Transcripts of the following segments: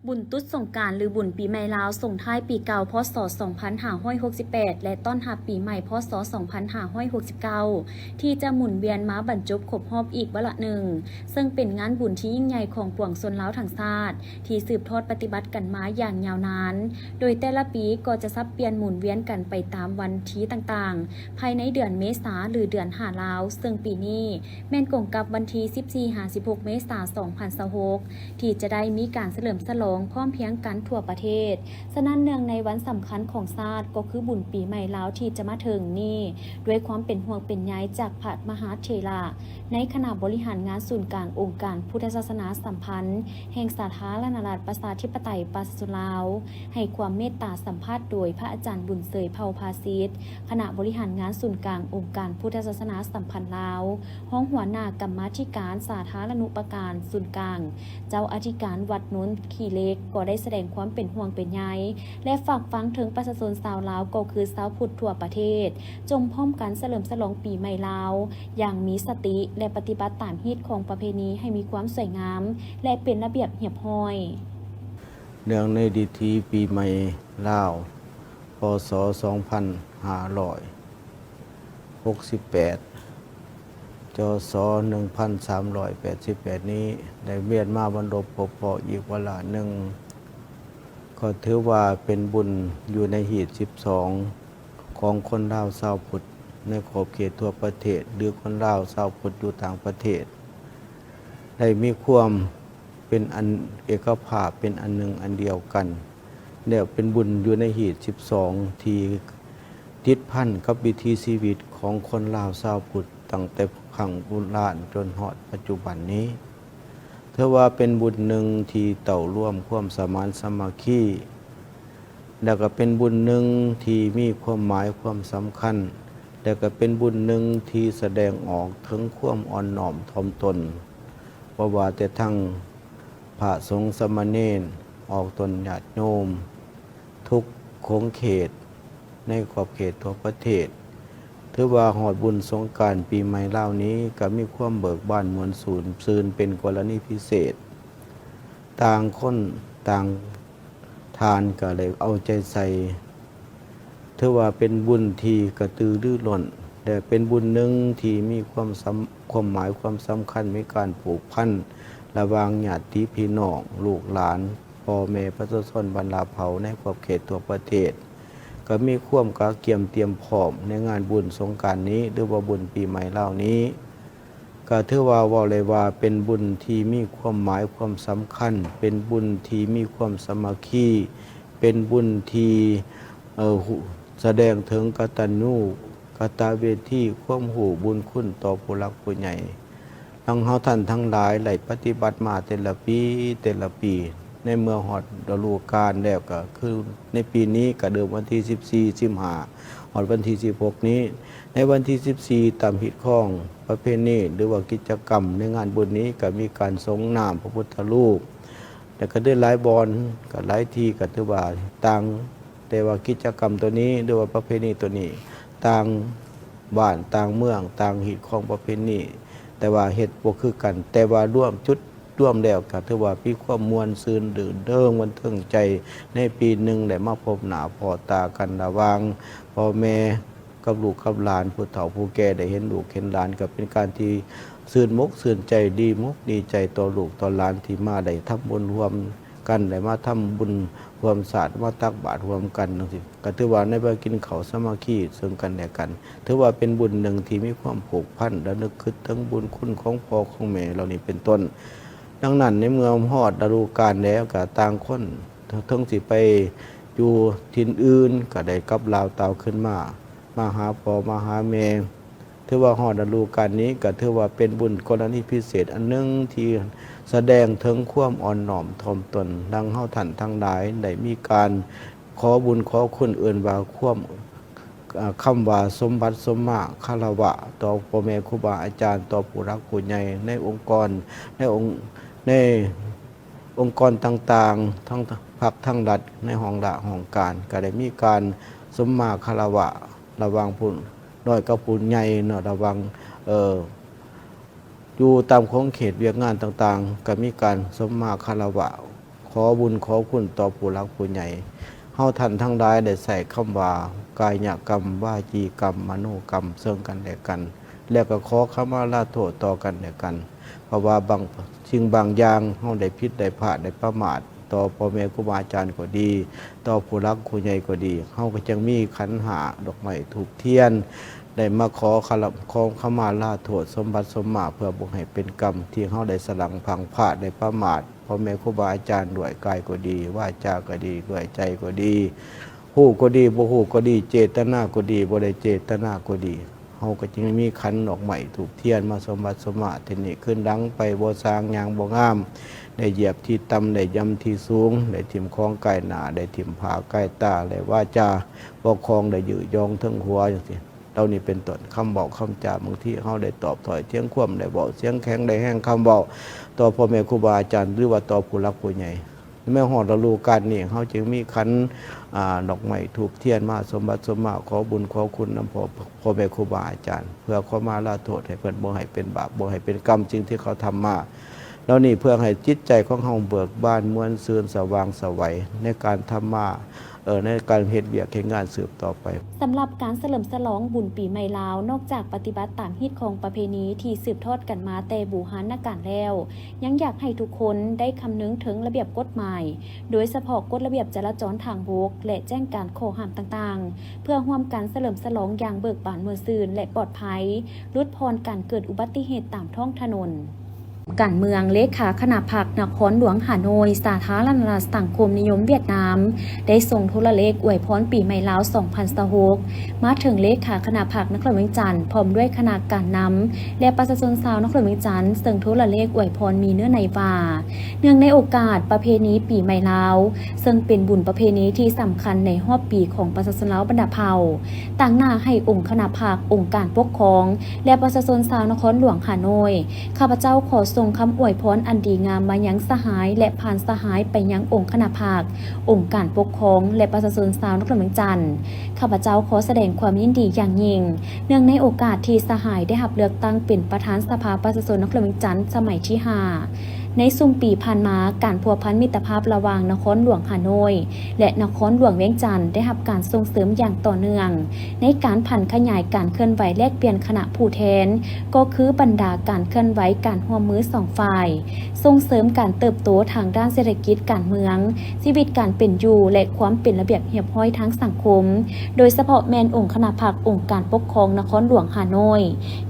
ບຸນຕຸດສົງການ ຫຼື ບຸນປີໃໝ່ລາວ ສົ່ງທ້າຍປີເກົ່າ ພ.ສ. ສອງພັນຫ້າຮ້ອຍຫົກສິບແປດ ແລະ ຕ້ອນຮັບປີໃໝ່ ພ.ສ. ສອງພັນຫ້າຮ້ອຍຫົກສິບເກົ້າ ທີ່ຈະໝູນວຽນມາບັນຈົບຄົບຮອບອີກວາລະໜຶ່ງ, ເຊິ່ງເປັນງານບຸນທີ່ຍິ່ງໃຫຍ່ຂອງປວງຊົນລາວທັງຊາດ ທີ່ສືບທອດປະຕິບັດກັນມາຢ່າງຍາວນານ, ໂດຍແຕ່ລະປີກໍຈະສັບປ່ຽນໝູນວຽນກັນໄປຕາມວັນທີຕ່າງໆ ພາຍໃນເດືອນເມສາ ຫຼື ເດືອນຫ້າລາວ, ເຊິ່ງປີນີ້ ແມ່ນກົງກັບວັນທີສິບສີ່ຫາສິບຫົກເມສາ ສອງພັນຊາວຫົກ ທີ່ຈະໄດ້ມີການສະເຫຼີມສະຫຼອງພ້ອມພຽງກັນທົ່ວປະເທດ. ສະນັ້ນ ເນື່ອງໃນວັນສຳຄັນຂອງຊາດ ກໍຄືບຸນປີໃໝ່ລາວທີ່ຈະມາເຖິງນີ້, ດ້ວຍຄວາມເປັນຫ່ວງເປັນໃຍຈາກພະມະຫາເຖລະ ໃນຄະນະບໍລິຫານງານສູນກາງອົງການພຸດທະສາສະໜາສຳພັນ ແຫ່ງສາທາລະນະລັດ ປະຊາທິປະໄຕ ປະຊາຊົນລາວ ໃຫ້ຄວາມເມດຕາສຳພາດໂດຍພະອາຈານບຸນເຊີຍ ເຜົ່າພາສິດ ຄະນະບໍລິຫານງານສູນກາງອົງການພຸດທະສາສະໜາສຳພັນລາວ, ຮອງຫົວໜ້າກຳມາທິການສາທາລະນຸປະການສູນກາງ, ເຈົ້າອະທິການວັດໂນນຂີ້ເຫຼັກ ກໍໄດ້ສະແດງຄວາມເປັນຫ່ວງເປັນໃຍ ແລະ ຝາກຝັງເຖິງປະຊາຊົນຊາວລາວ ກໍຄືຊາວພຸດທົ່ວປະເທດ, ຈົ່ງພ້ອມກັນສະເຫຼີມສະຫຼອງປີໃໝ່ລາວຢ່າງມີສະຕິ ແລະ ປະຕິບັດຕາມຮີດຄອງປະເພນີໃຫ້ມີຄວາມສວຍງາມ ແລະ ເປັນລະບຽບຮຽບຮ້ອຍ. ເນື່ອງໃນດິຖີປີໃໝ່ລາວ ພ.ສ. ສອງພັນຫ້າຮ້ອຍຫົກສິບແປດ ຈ.ສ. ໜຶ່ງພັນສາມຮ້ອຍແປດສິບແປດນີ້ ໄດ້ວຽນມາບັນລົບພົບພໍ້ອີກວາລະໜຶ່ງ, ກໍຖືວ່າເປັນບຸນຢູ່ໃນຮີດສິບສອງ ຂອງຄົນລາວຊາວພຸດໃນຂອບເຂດທົ່ວປະເທດ ຫຼື ຄົນລາວຊາວພຸດຢູ່ຕ່າງປະເທດ ໄດ້ມີຄວາມເປັນອັນເອກະພາບ ເປັນອັນໜຶ່ງອັນດຽວກັນ ແລ້ວເປັນບຸນຢູ່ໃນຮີດສິບສອງ ທີ່ຕິດພັນກັບວິຖີຊີວິດຂອງຄົນລາວຊາວພຸດ ຕັ້ງແຕ່ຄັ້ງໂບລານຈົນຮອດປັດຈຸບັນນີ້. ຖືວ່າເປັນບຸນໜຶ່ງທີ່ເຕົ້າລວມຄວາມສະໝານສາມັກຄີ ແລ້ວກໍເປັນບຸນໜຶ່ງທີ່ມີຄວາມໝາຍຄວາມສຳຄັນ ແລ້ວກໍເປັນບຸນໜຶ່ງທີ່ສະແດງອອກເຖິງຄວາມອ່ອນນ້ອມຖ່ອມຕົນ, ບໍ່ວ່າແຕ່ທັງພະສົງສາມະເນນ, ອອກຕົນຍາດໂຍມ ທຸກຂົງເຂດໃນຂອບເຂດທົ່ວປະເທດ. ຖືວ່າຮອດບຸນສົງການປີໃໝ່ລາວນີ້ ກໍມີຄວາມເບີກບານມ່ວນຊື່ນ ຊື່ນເປັນກໍລະນີພິເສດ. ຕ່າງຄົນຕ່າງທ່ານກໍໄດ້ເອົາໃຈໃສ່. ຖືວ່າເປັນບຸນທີ່ກະຕືລືລົ້ນ ແລະ ເປັນບຸນໜຶ່ງທີ່ມີຄວາມສຳ ຄວາມໝາຍຄວາມສຳຄັນ, ມີການຜູກພັນລະຫວ່າງຍາດຕິພີ່ນ້ອງ, ລູກຫຼານ, ພໍ່ແມ່ປະຊາຊົນບັນດາເຜົ່າໃນຂອບເຂດທົ່ວປະເທດ ກໍມີຄວາມກະກຽມຕຽມພ້ອມໃນງານບຸນສົງການນີ້ ຫຼືວ່າບຸນປີໃໝ່ລາວນີ້. ກໍຖືວ່າເວົ້າໄດ້ວ່າເປັນບຸນທີ່ມີຄວາມໝາຍຄວາມສຳຄັນ, ເປັນບຸນທີ່ມີຄວາມສາມັກຄີ, ເປັນບຸນທີ່ ເອີ ສະແດງເຖິງກະຕັນຍູກະຕະເວທີ, ຄວາມຮູ້ບຸນຄຸນຕໍ່ຜູ້ຫຼັກຜູ້ໃຫຍ່. ດັ່ງເຮົາທ່ານທັງຫຼາຍໄດ້ປະຕິບັດມາແຕ່ລະປີ ແຕ່ລະປີ, ໃນເມື່ອຮອດລະດູການແລ້ວ ກໍຄືໃນປີນີ້ກໍເລີ່ມວັນທີສິບສີ່ ສິບຫ້າ ຮອດວັນທີສິບຫົກນີ້. ໃນວັນທີສິບສີ່ ຕາມຮີດຄອງປະເພນີ ຫຼືວ່າກິດຈະກຳໃນງານບຸນນີ້ ກໍມີການສົງນ້ຳພະພຸດທະຮູບ ແລ້ວກໍໄດ້ຫຼາຍບ່ອນ ກໍຫຼາຍທີ່ ກໍຖືວ່າຕ່າງ, ແຕ່ວ່າກິດຈະກຳໂຕນີ້ ຫຼືວ່າປະເພນີໂຕນີ້ ຕ່າງບ້ານຕ່າງເມືອງ ຕ່າງຮີດຄອງປະເພນີ ແຕ່ວ່າເຮັດບໍ່ຄືກັນ, ແຕ່ວ່າລວມ ຈຸດລວມແລ້ວກໍຖືວ່າມີຄວາມມ່ວນຊື່ນ ລື່ນເລີງບັນເທີງໃຈ ໃນປີໜຶ່ງໄດ້ມາພົບໜ້າພໍ້ຕາກັນລະຫວ່າງພໍ່ແມ່ ກັບລູກກັບຫຼານ, ຜູ້ເຖົ້າຜູ້ແກ່ໄດ້ເຫັນລູກເຫັນຫຼານ ກໍເປັນການທີ່ຊື່ນອົກຊື່ນໃຈ, ດີອົກດີໃຈຕໍ່ລູກຕໍ່ຫຼານທີ່ມາໄດ້ທຳບຸນຮ່ວມກັນ, ໄດ້ມາທຳບຸນຮ່ວມຊາດ, ມາຕັກບາດຮ່ວມກັນຈັ່ງຊີ້. ກໍຖືວ່າໃນເວລາກິນເຂົ້າສາມັກຄີເຊິ່ງກັນແລະກັນ, ຖືວ່າເປັນບຸນໜຶ່ງທີ່ມີຄວາມຜູກພັນ ແລະ ນຶກຄິດເຖິງບຸນຄຸນຂອງພໍ່ຂອງແມ່ເຫຼົ່ານີ້ເປັນຕົ້ນ. ດັ່ງນັ້ນ ໃນເມື່ອຮອດລະດູການແລ້ວ ກໍຕ່າງຄົນ ເຖິງຊິໄປຢູ່ຖິ່ນອື່ນ ກໍໄດ້ກັບລາວຕາວຂຶ້ນມາ ມາຫາພໍ່ມາຫາແມ່. ຖືວ່າຮອດລະດູການນີ້ ກໍຖືວ່າເປັນບຸນກໍລະນີພິເສດອັນໜຶ່ງ ທີ່ສະແດງເຖິງຄວາມອ່ອນນ້ອມຖ່ອມຕົນ. ດັ່ງເຮົາທ່ານທັງຫຼາຍໄດ້ມີການຂໍບຸນຂໍຄຸນ ເອີ້ນວ່າຄວາມ ອາ ຄຳວ່າສົມບັດສົມມາຄາລະວະຕໍ່ພໍ່ແມ່ຄູບາອາຈານ, ຕໍ່ຜູ້ຫຼັກຜູ້ໃຫຍ່ໃນອົງກອນ, ໃນອົງ ໃນອົງກອນຕ່າງໆ ທັງພັກທັງລັດ, ໃນຫ້ອງລາຊະຫ້ອງການ ກໍໄດ້ມີການສົມມາຄາລະວະລະຫວ່າງຜູ້ນ້ອຍກັບຜູ້ໃຫຍ່ເນາະ, ລະຫວ່າງ ເອີ ຢູ່ຕາມຂົງເຂດວຽກງານຕ່າງໆ ກໍມີການສົມມາຄາລະວະ ຂໍບຸນຂໍຄຸນຕໍ່ຜູ້ຫຼັກຜູ້ໃຫຍ່ ເຮົາທ່ານທັງຫຼາຍໄດ້ໃຊ້ຄຳວ່າ ກາຍະກຳ, ວາຈີກຳ, ມະໂນກຳ ເຊິ່ງກັນແລະກັນ ແລ້ວກໍຂໍຂະມາລາໂທດຕໍ່ກັນແລະກັນ ເພາະວ່າບາງສິ່ງບາງຢ່າງ ເຮົາໄດ້ຜິດໄດ້ພາດໄດ້ປະໝາດ ຕໍ່ພໍ່ແມ່ຄູບາອາຈານກໍດີ ຕໍ່ຜູ້ຫຼັກຜູ້ໃຫຍ່ກໍດີ ເຮົາກໍຈຶ່ງມີຂັນຫ້າ ດອກໄມ້ ທູບທຽນ ໄດ້ມາຂໍຄະລະ ຂໍຂະມາລາໂທດ ສົມບັດສົມມາ ເພື່ອບໍ່ໃຫ້ເປັນກຳທີ່ເຮົາໄດ້ສະຫຼັງພັ່ງພາດ ໄດ້ປະໝາດ ພໍ່ແມ່ຄູບາອາຈານ ດ້ວຍກາຍກໍດີ ວາຈາກໍດີ ດ້ວຍໃຈກໍດີ ຮູ້ກໍດີ ບໍ່ຮູ້ກໍດີ ເຈດຕະນາກໍດີ ບໍ່ໄດ້ເຈດຕະນາກໍດີ ເຮົາກໍຈຶ່ງມີຂັນດອກໄມ້ທູບທຽນມາສົມບັດສົມມາ ທີນີ້ຄືນຫຼັງໄປບໍ່ສ້າງ ຍ່າງບໍ່ງາມ ໄດ້ຢຽບທີ່ຕ່ຳ ໄດ້ຍ່ຳທີ່ສູງ ໄດ້ຖິ້ມຂອງກາຍໜ້າ ໄດ້ຖິ້ມຜ້າກາຍຕາ ແລະ ວາຈາບໍ່ຄອງ ໄດ້ຍືດຢອງເທິງຫົວ ຈັ່ງຊີ້ ເຫຼົ່ານີ້ເປັນຕົ້ນ. ຄຳເວົ້າຄຳຈາ ບາງທີເຮົາໄດ້ຕອບຖ້ອຍຖຽງຄວາມ ໄດ້ເວົ້າສຽງແຂງ ໄດ້ແຮງຄຳເວົ້າຕໍ່ພໍ່ແມ່ຄູບາອາຈານ ຫຼືວ່າຕໍ່ຜູ້ຫຼັກຜູ້ໃຫຍ່ ແມ່ນຮອດລະດູການນີ້ ເຮົາຈຶ່ງມີຂັນ ອາ ດອກໄມ້ທູບທຽນມາສົມບັດສົມມາ ຂໍບຸນຂໍຄຸນນຳພໍ່ ພໍ່ແມ່ຄູບາອາຈານ ເພື່ອຂໍມາລາໂທດໃຫ້ເພິ່ນ ບໍ່ໃຫ້ເປັນບາບ ບໍ່ໃຫ້ເປັນກຳ ສິ່ງທີ່ເຂົາທຳມາເຫຼົ່ານີ້ ເພື່ອໃຫ້ຈິດໃຈຂອງເຮົາເບີກບານ ມ່ວນຊື່ນ ສະຫວ່າງໄສ ໃນການທຳມາ ເອີ ໃນການເຮັດວຽກເຮັດງານສືບຕໍ່ໄປ. ສຳລັບການສະເຫຼີມສະຫຼອງບຸນປີໃໝ່ລາວ ນອກຈາກປະຕິບັດຕາມຮີດຄອງປະເພນີທີ່ສືບທອດກັນມາແຕ່ບູຮານນະການແລ້ວ ຍັງຢາກໃຫ້ທຸກຄົນໄດ້ຄຳນຶງເຖິງລະບຽບກົດໝາຍ, ໂດຍສະເພາະກົດລະບຽບຈະລາຈອນທາງບົກ ແລະ ແຈ້ງການຂໍ້ຫ້າມຕ່າງໆ ເພື່ອຮ່ວມກັນສະເຫຼີມສະຫຼອງຢ່າງເບີກບານມ່ວນຊື່ນ ແລະ ປອດໄພ, ຫຼຸດຜ່ອນການເກີດອຸບັດຕິເຫດຕາມທ້ອງຖະໜົນ. ການເມືອງ, ເລຂາຄະນະພັກນະຄອນຫຼວງຮ່າໂນ້ຍ ສາທາລະນະລັດສັງຄົມນິຍົມຫວຽດນາມ ໄດ້ສົ່ງໂທລະເລກອວຍພອນປີໃໝ່ລາວສອງພັນຊາວຫົກ ມາເຖິງເລຂາຄະນະພັກນະຄອນຫຼວງວຽງຈັນ ພ້ອມດ້ວຍຄະນະການນຳ ແລະ ປະຊາຊົນຊາວນະຄອນຫຼວງວຽງຈັນ ເຊິ່ງໂທລະເລກອວຍພອນມີເນື້ອໃນວ່າ ເນື່ອງໃນໂອກາດປະເພນີປີໃໝ່ລາວ ເຊິ່ງເປັນບຸນປະເພນີທີ່ສຳຄັນໃນຮອບປີຂອງປະຊາຊົນລາວບັນດາເຜົ່າ, ຕາງໜ້າໃຫ້ອົງຄະນະພັກ, ອົງການປົກຄອງ ແລະ ປະຊາຊົນຊາວນະຄອນຫຼວງຮ່າໂນ້ຍ, ຂ້າພະເຈົ້າຂໍສົ່ງຄຳອວຍພອນອັນດີງາມມາຍັງສະຫາຍ ແລະ ຜ່ານສະຫາຍໄປຍັງອົງຄະນະພັກ, ອົງການປົກຄອງ ແລະ ປະຊາຊົນຊາວນະຄອນຫຼວງວຽງຈັນ. ຂ້າພະເຈົ້າຂໍສະແດງຄວາມຍິນດີຢ່າງຍິ່ງ ເນື່ອງໃນໂອກາດທີ່ສະຫາຍໄດ້ຮັບເລືອກຕັ້ງເປັນປະທານສະພາປະຊາຊົນນະຄອນຫຼວງວຽງຈັນສະໄໝທີຫ້າ. ໃນຊຸມປີຜ່ານມາ, ການພົວພັນມິດຕະພາບລະຫວ່າງນະຄອນຫຼວງຮ່າໂນ້ຍ ແລະ ນະຄອນຫຼວງວຽງຈັນ ໄດ້ຮັບການສົ່ງເສີມຢ່າງຕໍ່ເນື່ອງ ໃນການຜັນຂະຫຍາຍການເຄື່ອນໄຫວແລກປ່ຽນຄະນະຜູ້ແທນ ກໍຄືບັນດາການເຄື່ອນໄຫວການຮ່ວມມືສອງຝ່າຍ, ສົ່ງເສີມການເຕີບໂຕທາງດ້ານເສດຖະກິດ, ການເມືອງ, ຊີວິດການເປັນຢູ່ ແລະ ຄວາມເປັນລະບຽບຮຽບຮ້ອຍທາງສັງຄົມ, ໂດຍສະເພາະແມ່ນອົງຄະນະພັກອົງການປົກຄອງນະຄອນຫຼວງຮ່າໂນ້ຍ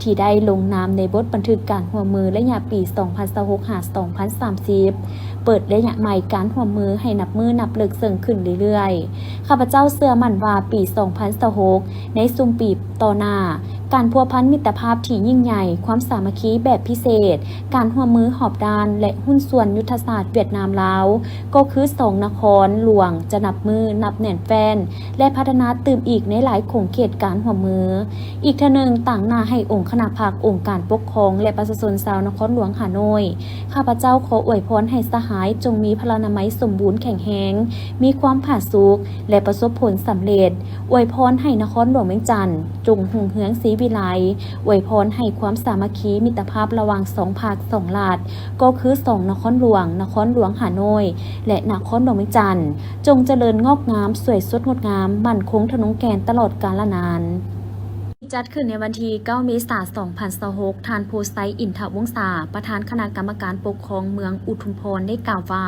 ທີ່ໄດ້ລົງນາມໃນບົດບັນທຶກການຮ່ວມມືໄລຍະປີສອງພັນຊາວຫົກຫາສອງພັນສາມສິບ ເປີດໄລຍະໃໝ່ການຮ່ວມມືໃຫ້ນັບມື້ນັບເລິກເຊິ່ງຂຶ້ນເລື້ອຍໆ. ຂ້າພະເຈົ້າເຊື່ອໝັ້ນວ່າປີສອງພັນຊາວຫົກ ໃນຊຸມປີຕໍ່ໜ້າ, ການພົວພັນມິດຕະພາບທີ່ຍິ່ງໃຫຍ່, ຄວາມສາມັກຄີແບບພິເສດ, ການຮ່ວມມືຮອບດ້ານ ແລະ ຫຸ້ນສ່ວນຍຸດທະສາດຫວຽດນາມ-ລາວ ກໍຄືສອງນະຄອນຫຼວງຈະນັບມື້ນັບແໜ້ນແຟ້ນ ແລະ ພັດທະນາຕື່ມອີກໃນຫຼາຍຂົງເຂດການຮ່ວມມື. ອີກເທື່ອໜຶ່ງ, ຕາງໜ້າໃຫ້ອົງຄະນະພັກ, ອົງການປົກຄອງ ແລະ ປະຊາຊົນຊາວນະຄອນຫຼວງຮ່າໂນ້ຍ, ຂ້າພະເຈົ້າຂໍອວຍພອນໃຫ້ສະຫາຍຈົ່ງມີພະລານາໄມສົມບູນແຂງແຮງ, ມີຄວາມຜາສຸກ ແລະ ປະສົບຜົນສຳເລັດ. ອວຍພອນໃຫ້ນະຄອນຫຼວງວຽງຈັນຈົ່ງຮຸ່ງເຮືອງສີວິໄລ, ອວຍພອນໃຫ້ຄວາມສາມັກຄີມິດຕະພາບລະຫວ່າງສອງພັກສອງລັດ, ກໍຄືສອງນະຄອນຫຼວງ, ນະຄອນຫຼວງຮ່າໂນ້ຍ ແລະ ນະຄອນຫຼວງວຽງຈັນ, ຈົ່ງຈະເລີນງອກງາມ, ສວຍສົດງົດງາມ, ໝັ້ນຄົງທະນົງແກ່ນຕະຫຼອດການລະນານ. ຈັດຂຶ້ນໃນວັນທີເກົ້າ ເມສາ ສອງພັນຊາວຫົກ, ທ່ານ ໂພໄຊ ອິນທະວົງສາ, ປະທານຄະນະກຳມະການປົກຄອງເມືອງອຸທຸມພອນ ໄດ້ກ່າວວ່າ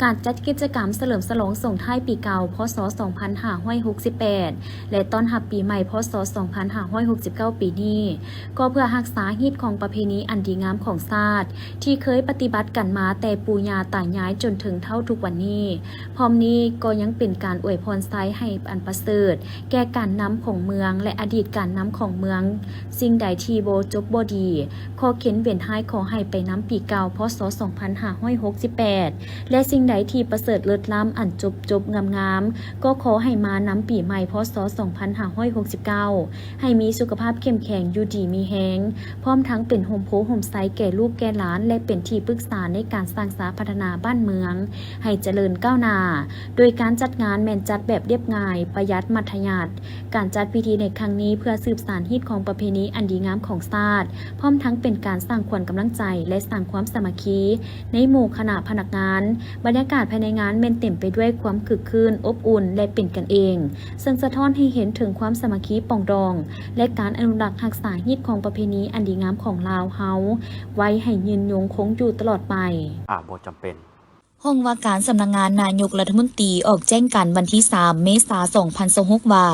ການຈັດກິດຈະກຳສະເຫຼີມສະຫຼອງສົ່ງທ້າຍປີເກົ່າ ພ.ສ. ສອງພັນຫ້າຮ້ອຍຫົກສິບແປດ ແລະ ຕ້ອນຮັບປີໃໝ່ ພ.ສ. ສອງພັນຫ້າຮ້ອຍຫົກສິບເກົ້າ ປີນີ້ ກໍເພື່ອຮັກສາຮີດຄອງປະເພນີອັນດີງາມຂອງຊາດ ທີ່ເຄີຍປະຕິບັດກັນມາແຕ່ປູ່ຍ່າຕາຍາຍຈົນເຖິງເທົ່າທຸກວັນນີ້. ພ້ອມນີ້ກໍຍັງເປັນການອວຍພອນໄຊໃຫ້ອັນປະເສີດແກ່ການນຳຂອງເມືອງ ແລະ ອະດີດການນຳຂອງເມືອງ. ສິ່ງໃດທີ່ບໍ່ຈົບບໍ່ດີ, ຂໍ້ເຂັນເວັນຮ້າຍຂໍໃຫ້ໄປນຳປີເກົ່າ ພ.ສ. ສອງພັນຫ້າຮ້ອຍຫົກສິບແປດ ແລະ ສິ່ງໃດທີ່ປະເສີດເລີດລ້ຳອັນຈົບໆງາມໆ ກໍຂໍໃຫ້ມານຳປີໃໝ່ ພ.ສ. ສອງພັນຫ້າຮ້ອຍຫົກສິບເກົ້າ ໃຫ້ມີສຸຂະພາບເຂັ້ມແຂງ, ຢູ່ດີມີແຮງ, ພ້ອມທັງເປັນຮົ່ມໂພຮົ່ມໄຊແກ່ລູກແກ່ຫຼານ ແລະ ເປັນທີ່ປຶກສາໃນການສ້າງສາພັດທະນາບ້ານເມືອງໃຫ້ຈະເລີນກ້າວໜ້າ. ໂດຍການຈັດງານແມ່ນຈັດແບບລຽບງ່າຍ, ປະຢັດ, ມັດທະຍັດ. ການຈັດພິທີໃນຄັ້ງນີ້ເພື່ອ ສືບສານຮີດຄອງປະເພນີອັນດີງາມຂອງຊາດ, ພ້ອມທັງເປັນການສ້າງຂວັນກຳລັງໃຈ ແລະ ສ້າງຄວາມສາມັກຄີໃນໝູ່ຄະນະພະນັກງານ. ບັນຍາກາດພາຍໃນງານແມ່ນເຕັມໄປດ້ວຍຄວາມຄຶກຄື້ນ, ອົບອຸ່ນ ແລະ ເປັນກັນເອງ, ເຊິ່ງສະທ້ອນໃຫ້ເຫັນເຖິງຄວາມສາມັກຄີປອງດອງ ແລະ ການອະນຸລັກຮັກສາຮີດຄອງປະເພນີອັນດີງາມຂອງລາວເຮົາໄວ້ໃຫ້ຍືນຍົງຄົງຢູ່ຕະຫຼອດໄປ. ອາ ບໍ່ຈຳເປັນ. ຫ້ອງວ່າການສຳນັກງານນາຍົກລັດຖະມົນຕີອອກແຈ້ງການວັນທີສາມ ເມສາ ສອງພັນຊາວຫົກ ວ່າ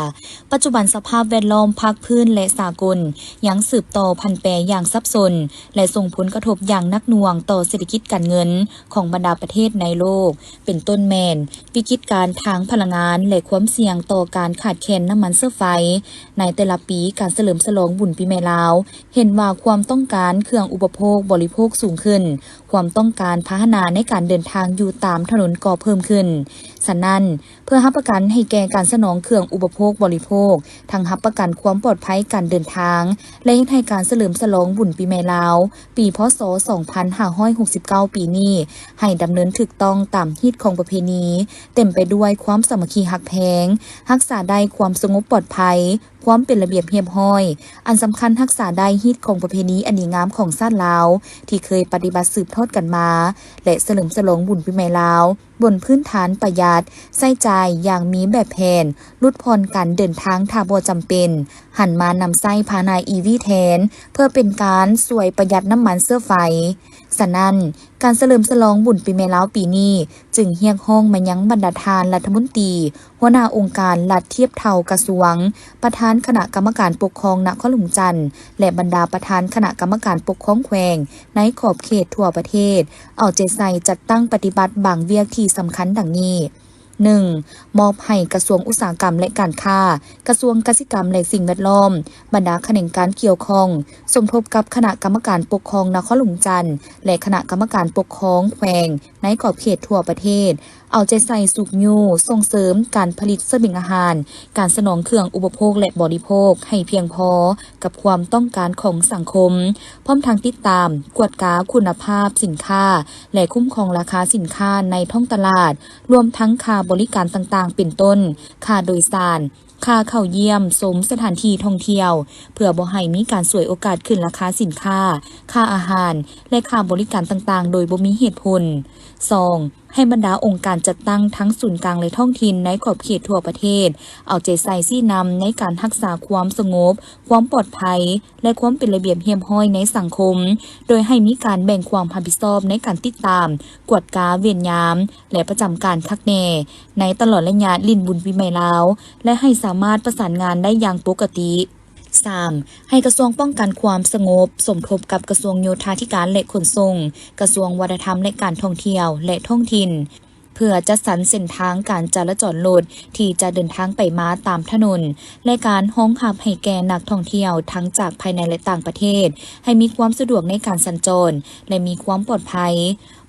ປັດຈຸບັນສະພາບແວດລ້ອມພາກພື້ນ ແລະ ສາກົນ ຍັງສືບຕໍ່ຜັນແປຢ່າງສັບສົນ ແລະ ສົ່ງຜົນກະທົບຢ່າງໜັກໜ່ວງຕໍ່ເສດຖະກິດການເງິນຂອງບັນດາປະເທດໃນໂລກ, ເປັນຕົ້ນແມ່ນວິກິດການທາງພະລັງງານ ແລະ ຄວາມສ່ຽງຕໍ່ການຂາດແຄນນ້ຳມັນເຊື້ອໄຟ. ໃນແຕ່ລະປີ, ການສະເຫຼີມສະຫຼອງບຸນປີໃໝ່ລາວ ເຫັນວ່າຄວາມຕ້ອງການເຄື່ອງອຸປະໂພກບໍລິໂພກສູງຂຶ້ນ, ຄວາມຕ້ອງການພາຫະນະໃນການເດີນທາງຢູ່ຕາມຖະໜົນກໍເພີ່ມຂຶ້ນ. ສະນັ້ນ, ເພື່ອຮັບປະກັນໃຫ້ແກ່ການສະໜອງເຄື່ອງອຸປະໂພກບໍລິໂພກ, ທັງຮັບປະກັນຄວາມປອດໄພການເດີນທາງ ແລະ ເຮັດໃຫ້ການສະເຫຼີມສະຫຼອງບຸນປີໃໝ່ລາວ ປີ ພ.ສ. ສອງພັນຫ້າຮ້ອຍຫົກສິບເກົ້າ ປີນີ້ ໃຫ້ດຳເນີນຖືກຕ້ອງຕາມຮີດຄອງປະເພນີ, ເຕັມໄປດ້ວຍຄວາມສາມັກຄີຮັກແພງ, ຮັກສາໄດ້ຄວາມສະຫງົບປອດໄພ, ຄວາມເປັນລະບຽບຮຽບຮ້ອຍ, ອັນສຳຄັນຮັກສາໄດ້ຮີດຄອງປະເພນີອັນດີງາມຂອງຊາດລາວ ທີ່ເຄີຍປະຕິບັດສືບທອດກັນມາ ແລະ ສະເຫຼີມສະຫຼອງບຸນປີໃໝ່ລາວ ບົນພື້ນຖານປະຢັດ, ໃຊ້ຈ່າຍຢ່າງມີແບບແຜນ, ຫຼຸດຜ່ອນການເດີນທາງຖ້າບໍ່ຈຳເປັນ, ຫັນມານຳໃຊ້ພາຫະນະອີວີແທນ ເພື່ອເປັນການຊ່ວຍປະຢັດນ້ຳມັນເຊື້ອໄຟ. ສະນັ້ນ, ການສະເຫຼີມສະຫຼອງບຸນປີໃໝ່ລາວປີນີ້ ຈຶ່ງຮຽກຮ້ອງມາຍັງບັນດາທ່ານລັດຖະມົນຕີ, ຫົວໜ້າອົງການລັດທຽບເທົ່າກະຊວງ, ປະທານຄະນະກຳມະການປົກຄອງນະຄອນຫຼວງຈັນ ແລະ ບັນດາປະທານຄະນະກຳມະການປົກຄອງແຂວງໃນຂອບເຂດທົ່ວປະເທດ ເອົາໃຈໃສ່ຈັດຕັ້ງປະຕິບັດບາງວຽກທີ່ສຳຄັນດັ່ງນີ້. ໜຶ່ງ, ມອບໃຫ້ກະຊວງອຸດສາຫະກຳ ແລະ ການຄ້າ, ກະຊວງກະສິກຳ ແລະ ສິ່ງແວດລ້ອມ, ບັນດາຂະແໜງການກ່ຽວຂ້ອງ, ສົມທົບກັບຄະນະກຳມະການປົກຄອງນະຄອນຫຼວງຈັນ ແລະ ຄະນະກຳມະການປົກຄອງແຂວງໃນຂອບເຂດທົ່ວປະເທດ, ເອົາໃຈໃສ່ຊຸກຍູ້ສົ່ງເສີມການຜະລິດສະບຽງອາຫານ, ການສະໜອງເຄື່ອງອຸປະໂພກ ແລະ ບໍລິໂພກໃຫ້ພຽງພໍກັບຄວາມຕ້ອງການຂອງສັງຄົມ, ພ້ອມທັງຕິດຕາມ, ກວດກາຄຸນນະພາບສິນຄ້າ ແລະ ຄຸ້ມຄອງລາຄາສິນຄ້າໃນທ້ອງຕະຫຼາດ, ລວມທັງຄ່າບໍລິການຕ່າງໆ ເປັນຕົ້ນ ຄ່າໂດຍສານ, ຄ່າເຂົ້າຢ້ຽມຊົມສະຖານທີ່ທ່ອງທ່ຽວ, ເພື່ອບໍ່ໃຫ້ມີການສວຍໂອກາດຂຶ້ນລາຄາສິນຄ້າ, ຄ່າອາຫານ ແລະ ຄ່າບໍລິການຕ່າງໆ ໂດຍບໍ່ມີເຫດຜົນ. ສອງ, ໃຫ້ບັນດາອົງການຈັດຕັ້ງທັງສູນກາງ ແລະ ທ້ອງຖິ່ນໃນຂອບເຂດທົ່ວປະເທດ ເອົາໃຈໃສ່ຊີ້ນຳໃນການຮັກສາຄວາມສະຫງົບ, ຄວາມປອດໄພ ແລະ ຄວາມເປັນລະບຽບຮຽບຮ້ອຍໃນສັງຄົມ, ໂດຍໃຫ້ມີການແບ່ງຄວາມຮັບຜິດຊອບໃນການຕິດຕາມ, ກວດກາເວນຍາມ ແລະ ປະຈຳການຄັກແນ່ ໃນຕະຫຼອດໄລຍະຫຼິ້ນບຸນປີໃໝ່ລາວ ແລະ ໃຫ້ສາມາດປະສານງານໄດ້ຢ່າງປົກກະຕິ. ສາມ, ໃຫ້ກະຊວງປ້ອງກັນຄວາມສະຫງົບ ສົມທົບກັບກະຊວງໂຍທາທິການ ແລະ ຂົນສົ່ງ, ກະຊວງວັດທະນະທຳ ແລະ ການທ່ອງທ່ຽວ ແລະ ທ້ອງຖິ່ນ ເພື່ອຈັດສັນເສັ້ນທາງການຈະລາຈອນລົດທີ່ຈະເດີນທາງໄປມາຕາມຖະໜົນ ແລະ ການຮອງຮັບໃຫ້ແກ່ນັກທ່ອງທ່ຽວທັງຈາກພາຍໃນ ແລະ ຕ່າງປະເທດ ໃຫ້ມີຄວາມສະດວກໃນການສັນຈອນ ແລະ ມີຄວາມປອດໄພ.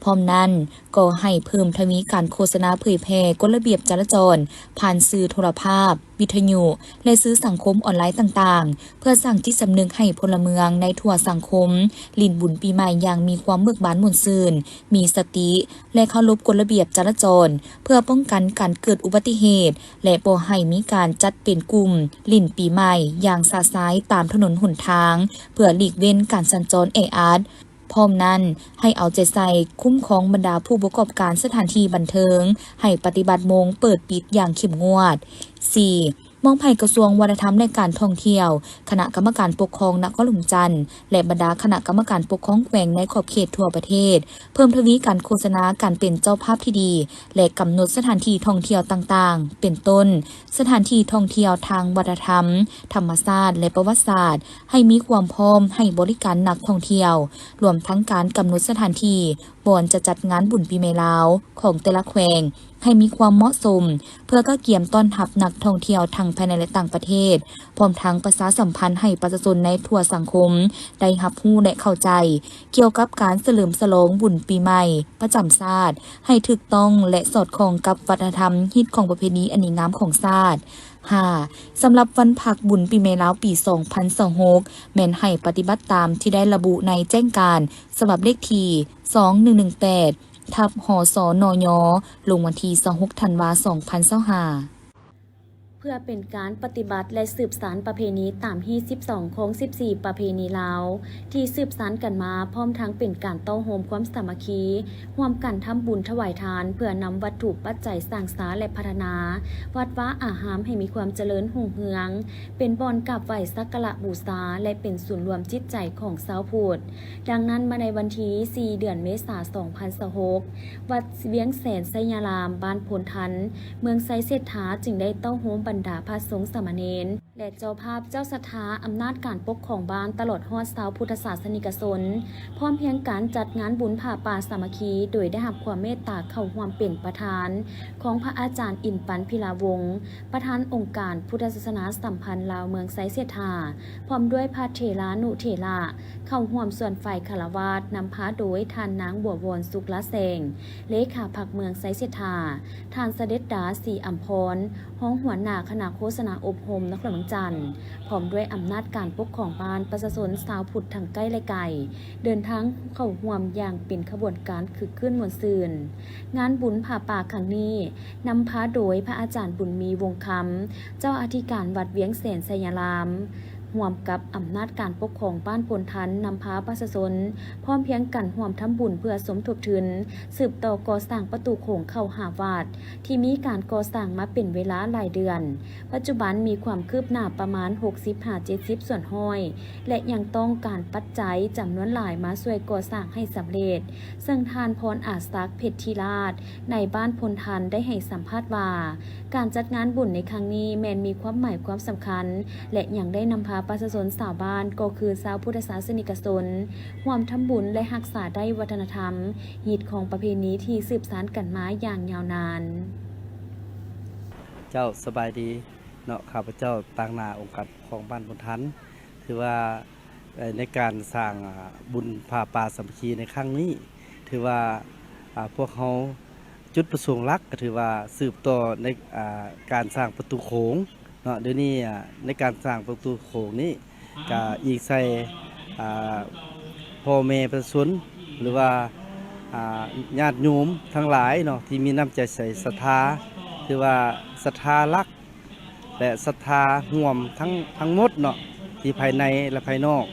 ພ້ອມນັ້ນ, ກໍໃຫ້ເພີ່ມທະວີການໂຄສະນາເຜີຍແຜ່ກົດລະບຽບຈະລາຈອນ ຜ່ານສື່ໂທລະພາບ, ວິທະຍຸ ແລະ ສື່ສັງຄົມອອນລາຍຕ່າງໆ ເພື່ອສ້າງຈິດສຳນຶກໃຫ້ພົນລະເມືອງໃນທົ່ວສັງຄົມ ຫຼິ້ນບຸນປີໃໝ່ຢ່າງມີຄວາມເບີກບານມ່ວນຊື່ນ, ມີສະຕິ ແລະ ເຄົາລົບກົດລະບຽບຈະລາຈອນ ເພື່ອປ້ອງກັນການເກີດອຸບັດຕິເຫດ ແລະ ບໍ່ໃຫ້ມີການຈັດເປັນກຸ່ມຫຼິ້ນປີໃໝ່ຢ່າງຊະຊາຍຕາມຖະໜົນຫົນທາງ ເພື່ອຫຼີກເວັ້ນການສັນຈອນແອອັດ. ພ້ອມນັ້ນ, ໃຫ້ເອົາໃຈໃສ່ຄຸ້ມຄອງບັນດາຜູ້ປະກອບການສະຖານທີ່ບັນເທີງ ໃຫ້ປະຕິບັດໂມງເປີດປິດຢ່າງເຂັ້ມງວດ. ສີ່, ມອບໃຫ້ກະຊວງວັດທະນະທຳ ແລະ ການທ່ອງທ່ຽວ, ຄະນະກຳມະການປົກຄອງນະຄອນຫຼວງຈັນ ແລະ ບັນດາຄະນະກຳມະການປົກຄອງແຂວງໃນຂອບເຂດທົ່ວປະເທດ ເພີ່ມທະວີການໂຄສະນາການເປັນເຈົ້າພາບທີ່ດີ ແລະ ກຳນົດສະຖານທີ່ທ່ອງທ່ຽວຕ່າງໆ ເປັນຕົ້ນ ສະຖານທີ່ທ່ອງທ່ຽວທາງວັດທະນະທຳ, ທຳມະຊາດ ແລະ ປະຫວັດສາດ ໃຫ້ມີຄວາມພ້ອມໃຫ້ບໍລິການນັກທ່ອງທ່ຽວ, ລວມທັງການກຳນົດສະຖານທີ່ບ່ອນຈະຈັດງານບຸນປີໃໝ່ລາວຂອງແຕ່ລະແຂວງ ໃຫ້ມີຄວາມເໝາະສົມ ເພື່ອກະກຽມຕ້ອນຮັບນັກທ່ອງທ່ຽວທັງພາຍໃນ ແລະ ຕ່າງປະເທດ, ພ້ອມທັງປະຊາສຳພັນໃຫ້ປະຊາຊົນໃນທົ່ວສັງຄົມໄດ້ຮັບຮູ້ ແລະ ເຂົ້າໃຈ ກ່ຽວກັບການສະເຫຼີມສະຫຼອງບຸນປີໃໝ່ປະຈຳຊາດ ໃຫ້ຖືກຕ້ອງ ແລະ ສອດຄ່ອງກັບວັດທະນະທຳ, ຮີດຄອງປະເພນີອັນດີງາມຂອງຊາດ. ຫ້າ, ສຳລັບວັນພັກບຸນປີໃໝ່ລາວປີສອງພັນຊາວຫົກ ແມ່ນໃຫ້ປະຕິບັດຕາມທີ່ໄດ້ລະບຸໃນແຈ້ງການສະບັບເລກທີສອງໜຶ່ງໜຶ່ງແປດ ທັບ ຫສນຍ ລົງວັນທີຊາວຫົກ ທັນວາ ສອງພັນຊາວຫ້າ. ເພື່ອເປັນການປະຕິບັດ ແລະ ສືບສານປະເພນີຕາມຮີດສິບສອງ ຄອງສິບສີ່ ປະເພນີລາວ ທີ່ສືບສານກັນມາ, ພ້ອມທັງເປັນການເຕົ້າໂຮມຄວາມສາມັກຄີ, ຮ່ວມກັນທຳບຸນຖວາຍທານ ເພື່ອນຳວັດຖຸປັດໄຈສ້າງສາ ແລະ ພັດທະນາວັດວາອາຮາມໃຫ້ມີຄວາມຈະເລີນຮຸ່ງເຮືອງ, ເປັນບ່ອນກາບໄຫວ້ສັກກາລະບູຊາ ແລະ ເປັນສູນລວມຈິດໃຈຂອງຊາວພຸດ. ດັ່ງນັ້ນ, ມາໃນວັນທີສີ່ ເດືອນເມສາ ສອງພັນຊາວຫົກ, ວັດວຽງແສນໄຊຍາລາມ, ບ້ານໂພນທັນ, ເມືອງໄຊເສດຖາ ຈຶ່ງໄດ້ເຕົ້າໂຮມບັນດາພະສົງສາມະເນນ ແລະ ເຈົ້າພາບເຈົ້າສັດທາ, ອຳນາດການປົກຄອງບ້ານ, ຕະຫຼອດຮອດຊາວພຸດທະສາສະນິກະຊົນ, ພ້ອມພຽງກັນຈັດງານບຸນຜ້າປ່າສາມັກຄີ ໂດຍໄດ້ຮັບຄວາມເມດຕາເຂົ້າຮ່ວມເປັນປະທານຂອງພະອາຈານ ອິນປັນ ພິລາວົງ, ປະທານອົງການພຸດທະສາສະໜາສຳພັນລາວເມືອງໄຊເສດຖາ, ພ້ອມດ້ວຍພະເຖລານຸເຖລະ ເຂົ້າຮ່ວມສ່ວນຝ່າຍຄາລະວາດ, ນຳພາໂດຍທ່ານນາງ ບົວວອນ ສຸກລະແສງ, ເລຂາພັກເມືອງໄຊເສດຖາ, ທ່ານສະເດັດດາ ສີອຳພອນ, ຮອງຫົວໜ້າຄະນະໂຄສະນາອົບຮົມນະຄອນຫຼວງວຽງຈັນ, ພ້ອມດ້ວຍອຳນາດການປົກຄອງບ້ານ, ປະຊາຊົນຊາວພຸດທັງໃກ້ ແລະ ໄກ, ເດີນທາງເຂົ້າຮ່ວມຢ່າງເປັນຂະບວນການຄຶກຄື້ນມ່ວນຊື່ນ. ງານບຸນຜ້າປ່າຄັ້ງນີ້ ນຳພາໂດຍພະອາຈານບຸນມີ ວົງຄຳ, ເຈົ້າອະທິການວັດວຽງແສນໄຊຍາລາມ, ຮ່ວມກັບອຳນາດການປົກຄອງບ້ານໂພນທັນ, ນຳພາປະຊາຊົນ ພ້ອມພຽງກັນຮ່ວມທຳບຸນເພື່ອສົມທົບທຶນ ສືບຕໍ່ກໍ່ສ້າງປະຕູໂຂງເຂົ້າຫາວັດ ທີ່ມີການກໍ່ສ້າງມາເປັນເວລາຫຼາຍເດືອນ. ປັດຈຸບັນມີຄວາມຄືບໜ້າປະມານຫົກສິບຫາເຈັດສິບສ່ວນຮ້ອຍ ແລະ ຍັງຕ້ອງການປັດໄຈຈຳນວນຫຼາຍມາຊ່ວຍກໍ່ສ້າງໃຫ້ສຳເລັດ, ເຊິ່ງທ່ານ ພອນອາສັກ ເພັດທິລາດ ນາຍບ້ານໂພນທັນ ໄດ້ໃຫ້ສຳພາດວ່າ ການຈັດງານບຸນໃນຄັ້ງນີ້ແມ່ນມີຄວາມໝາຍຄວາມສຳຄັນ ແລະ ຍັງໄດ້ນຳພາປະຊາຊົນຊາວບ້ານ ກໍຄືຊາວພຸດທະສາສະນິກະຊົນ ຮ່ວມທຳບຸນ ແລະ ຮັກສາໄດ້ວັດທະນະທຳ, ຮີດຄອງປະເພນີທີ່ສືບສານກັນມາຢ່າງຍາວນານ. ເຈົ້າ, ສະບາຍດີເນາະ, ຂ້າພະເຈົ້າຕາງໜ້າອົງການປົກຄອງບ້ານໂພນທັນ ຖືວ່າ ເອີ່ ໃນການສ້າງ ອາ ບຸນຜ້າປ່າສາມັກຄີໃນຄັ້ງນີ້ ຖືວ່າ ອາ ພວກເຮົາ ຈຸດປະສົງຫຼັກກໍຖືວ່າສືບຕໍ່ໃນ ອາ ການສ້າງປະຕູໂຂງເນາະ. ດຽວນີ້ ອາ ໃນການສ້າງປະຕູໂຂງນີ້ ກໍອີງໃສ່ ອາ ພໍ່ແມ່ປະຊາຊົນ ຫຼືວ່າ ອາ ຍາດໂຍມທັງຫຼາຍເນາະ ທີ່ມີນ້ຳໃຈໃສສັດທາ ຖືວ່າສັດທາຫຼັກ ແລະ ສັດທາຮ່ວມທັງ ທັງໝົດເນາະ ທີ່ພາຍໃນ ແລະ ພາຍນອກ.